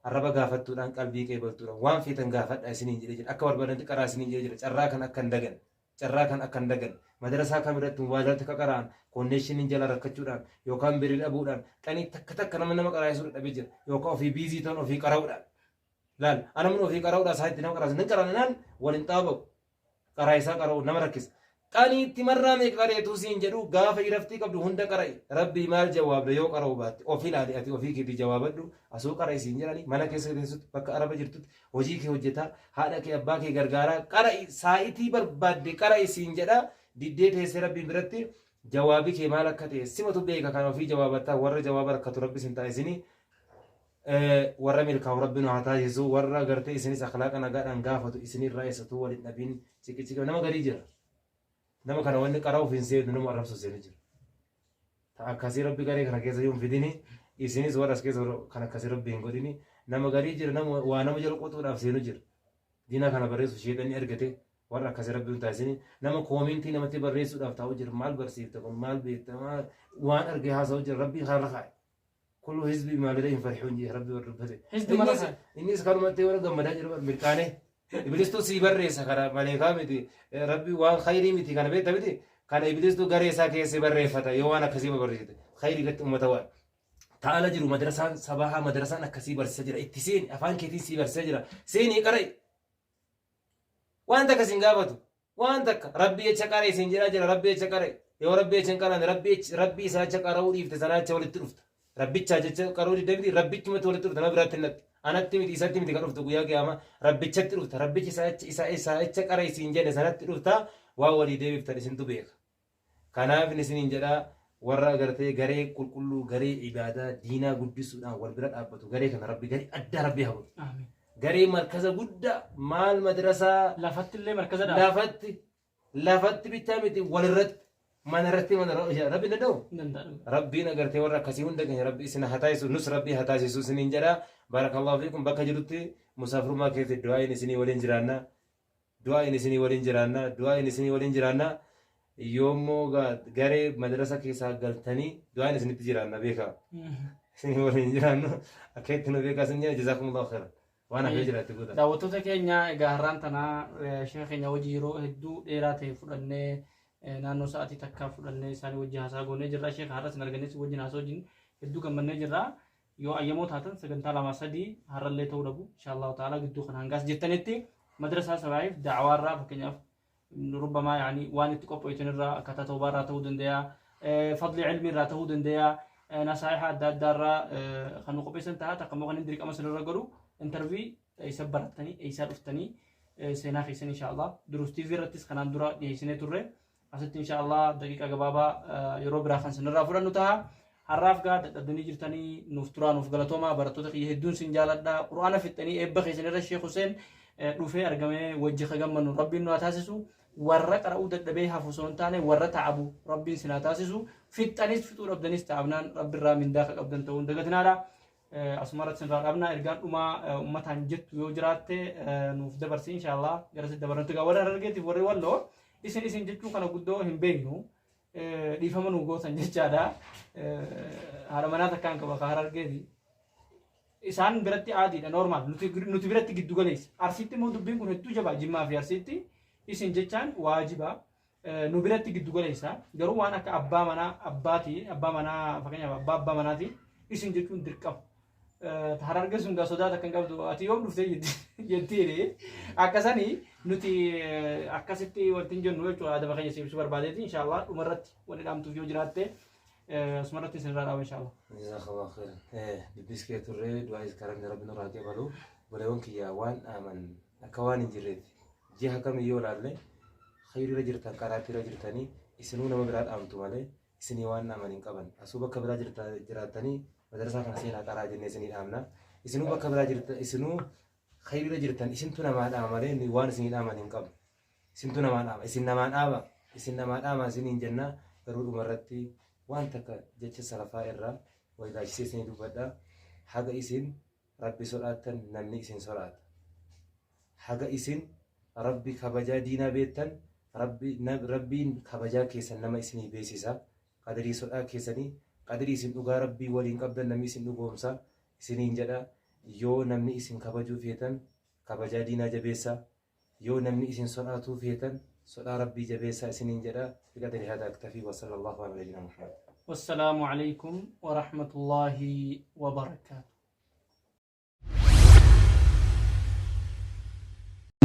arraba gaafattuudhaan qalbii qeebaltuudhaan waan feetan gaafadhaa isiniin jedhee jira akka barbaadanitti qaraa isiniin jedhee jira carraa kan akka hin dagan Carraa kan akka hin daganne. Madrasaa kam irratti mobaayila irratti akka qara'an konneeshiniin jala rakkachuudhaan yookaan birrii dhabuudhaan qanii takka takka nama nama qaraa'isuu dadhabee jira yookaan ofii biizii ta'uun ofii qara'uudhaan. Laal anamni ofii qara'uudhaan isaa itti nama qaraa'isa nan qara'an naan wal hin xaaba'u. Qaraa'isaa qara'u nama rakkisa. Qaniitti marraa meeqa qareetuu siin jedhu gaafa iraftii qabdu hunda qara'i. Rabbii maal jawaabda yoo qara'u baatte of ilaali ati ofii keetii jawaabadhu asuu qara'i siin jedhani mana keessa teessutti bakka araba jirtutti hojii kee hojjetaa haadha kee abbaa kee gargaaraa qara'i saa'itii barbaadde qara'i siin jedha diddee teessee rabbiin biratti jawaabi kee maal akka ta'e simatu beeka kan ofii jawaabattaa warra jawaaba rakkatu rabbi sin taasisini warra milkaa'u rabbi nu haa taasisu warra gartee isinis akhlaaqa nagaadhaan gaafatu isinirraa eessatuu wal hin dhabin ciqiciqa nama garii jira nama kana wanni qara'uuf hin seenu nama arrabsuuf seenu jira Ta akkasii rabbi garee kana keessa yoo hin fidini isinis warra as keessa kan akkasii rabbi hin godhini nama garii jira nama waa nama jala qotuudhaaf seenu jira diina kana barreessu sheexanni argate warra akkasii rabbi hin taasisini nama koomentii namatti barreessuudhaaf taa'u jira maal barsiifta kun maal beekta waan arge haasa'u jira rabbi kanarra kaa'e kullu hizbi bimaa ladayhim farihun jee rabbi warra dubbate Hizbi mala kaa'e. Innis kanumatti warra gammadaa jiru mirqaane Iblistuu sii barreessa kana maleekaa miti rabbi waan khayrii miti kana beekta miti kana iblistuu garee isaa keessa barreeffata yoo waan akkasii barreessite khayrii irratti ummata waan ta'ala jiru madrasaan sabahaa madrasaan akkasii barsiisa jira itti seeni afaan keetiin sii barsiisa jira seenii qara'i waan takka sin gaafatu waan takka rabbi jecha qara'i siin jedhaa jira rabbi jecha qara'i yoo rabbi jecha hin qara'ane rabbi rabbi isaa jecha qara'uu dhiifte sanaa jecha walitti dhufta Rabbichaa jecha qaroo didda miti rabbichumatti walitti dhufta nama biraatti hin dhaqxu. Anatti miti isatti miti kan dhuftu guyyaa qiyaamaa rabbichatti dhufta rabbichi isaa jecha isa isaa jecha qara isiin jedhe sanatti dhufta waan walii deebiftan isintu beeka. Kanaaf inni isiniin jedha warra agartee garee qulqulluu garee ibaadaa diinaa guddisuudhaan wal bira dhaabbatu garee kana rabbi garee addaa rabbi haa godhu. Amiin. Garee markaza guddaa maal madrasaa Lafatti illee markaza dhaaba. lafatti Lafatti bichaa miti walirratti manarratti mana rabbi hin danda'u. Hin danda'u. Rabbiin agartee warra akkasii hunda keenya rabbi isin haa taasisu nus rabbi haa taasisu isiniin jedha barakallahu fiikum bakka jirutti musaafirummaa keessatti du'aa'iin isinii waliin jiraanna du'aa'iin isinii waliin jiraanna du'aa'iin isinii waliin jiraanna yoommoo garee madrasa keessaa galtanii du'aa'iin isinitti jiraanna beekaa isinii waliin jiraannu akka itti nu beekaa isin jedha jazaakumullahu khairan. Waan hafee jira itti guutaa. Daawwattoota keenya egaa har'aan tana sheeka keenya wajji yeroo hedduu dheeraa ta'e fudhannee naannoo sa'aatii takkaa fudhannee isaanii wajji haasaa goonee jirra. Sheeka har'as hin arganne si wajjin haasoo wajjin hedduu gammannee jirra. Yoo ayyamoo taatan sagantaa lamaa sadii har'allee ta'uu dhabu inshaallahu ta'ala gidduu kana hangaas jettanitti madrasaa sabaa'iif da'awaarraa fakkeenyaaf rubbamaa yaani waan itti qophoytan irraa akkaataa tawbaa irraa ta'uu danda'a fadli ilmii irraa ta'uu danda'a nasaa'iha adda addaa irraa kan nu qopheessan ta'a takka immoo kan inni dirqama isin irra godhu intervii eessa barattanii eessaa dhuftanii seenaa keessan insha Allah duruus TV irrattis kanaan dura dhiyeessinee turre asitti insha Allah daqiiqa gabaabaa yeroo biraa kan isin irraa fudhannu ta'a. Har'aaf gaa dadhabdanii jirtanii nuuf turaa nuuf galatoomaa barattoota kiyya hedduun sin jaaladha qur'aana fixxanii eebba keessan irra Sheekh Huseen dhufee argamee wajji ka gammannu rabbiin nu haa taasisu warra qara'uu dadhabee hafu osoo hin taane warra ta'abu rabbiin sin haa taasisu fixxanis fixuu dhabdanis ta'abnaan rabbirraa mindaa ka qabdan ta'uu hin dagatinaadha. Asuma irratti sinirraa dhaabna ergaan dhumaa ummataan jettu yoo jiraatte nuuf dabarsi inshaallah gara sitti dabarrantu egaa warra harargeetiif warri walloo isin isin jechuu kana guddoo hin beeknu. Dhiifama nu gootan jechaadha. Haadha manaa takkaan qaba ka harargeeti. Isaan biratti aadiidha normaal nuti biratti giddu galeessa. Arsiitti immoo dubbiin kun hedduu jabaa Jimmaa fi Arsiitti isin jechaan waajiba. Nu biratti giddu galeessa. Garuu waan akka abbaa manaa abbaati abbaa manaa fakkeenyaaf abbaa abbaa manaati isin jechuun dirqama. Hararge sun gaa sodaa takka hin qabdu ati yoom dhuftee jettiini akkasani nuti akkasitti wanti hin jennu jechuudha adaba keenya si ibsuu barbaadeeti inshaallah dhumarratti wanni dhaamtuuf yoo jiraatte asumarratti isin irraa dhaaba inshaallah. Jazakallahu khairan. Dubbis kee turree du'aayis karamni rabbi nurraa qeebalu. Obboleewwan kiyya waan dhaaman akka waan hin jirreetti. Jiha kamiyyoo ilaalle khayriirra jirtan karaattiirra jirtanii isinuu nama biraa dhaamtu malee isinii waan dhaaman hin qaban. Asuu bakka biraa jirta jiraattanii madrasaa kana seenaa qaraa jennee isinii dhaamna. Isinuu bakka biraa jirta isinuu khayriirra jirtan isintu namaa dhaama malee nuyi waan isinii dhaaman hin qabnu. Isintu namaa dhaama isin namaa dhaama isin namaa dhaama isiniin jenna garuu dhumarratti waan takka jecha salafaa irraa wal ilaalchisee isinii dubbadha. Haga isin Rabbi sodaattan namni isin sodaata. Haga isin Rabbi kabajaa diinaa beettan Rabbi Rabbiin kabajaa keessan nama isinii beeksisa. Qadrii sodaa keessanii, qadrii isin dhugaa Rabbii waliin qabdan namni isin dhugoomsa isiniin jedha. Yoo namni isin kabajuu feetan kabajaa diinaa jabeessaa. Yoo namni isin sodaatuu feetan sodaa Rabbii jabeessaa isiniin jedha. Biqadri hada aktafii wa sallallahu ala nabiyyina Muhammad. Wassalaamu alaikum wa rahmatullahi wa barakaatu.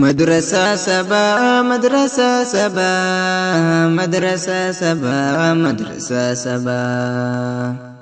Madrasaa sabaa, madrasaa sabaa, madrasaa sabaa, madrasaa sabaa.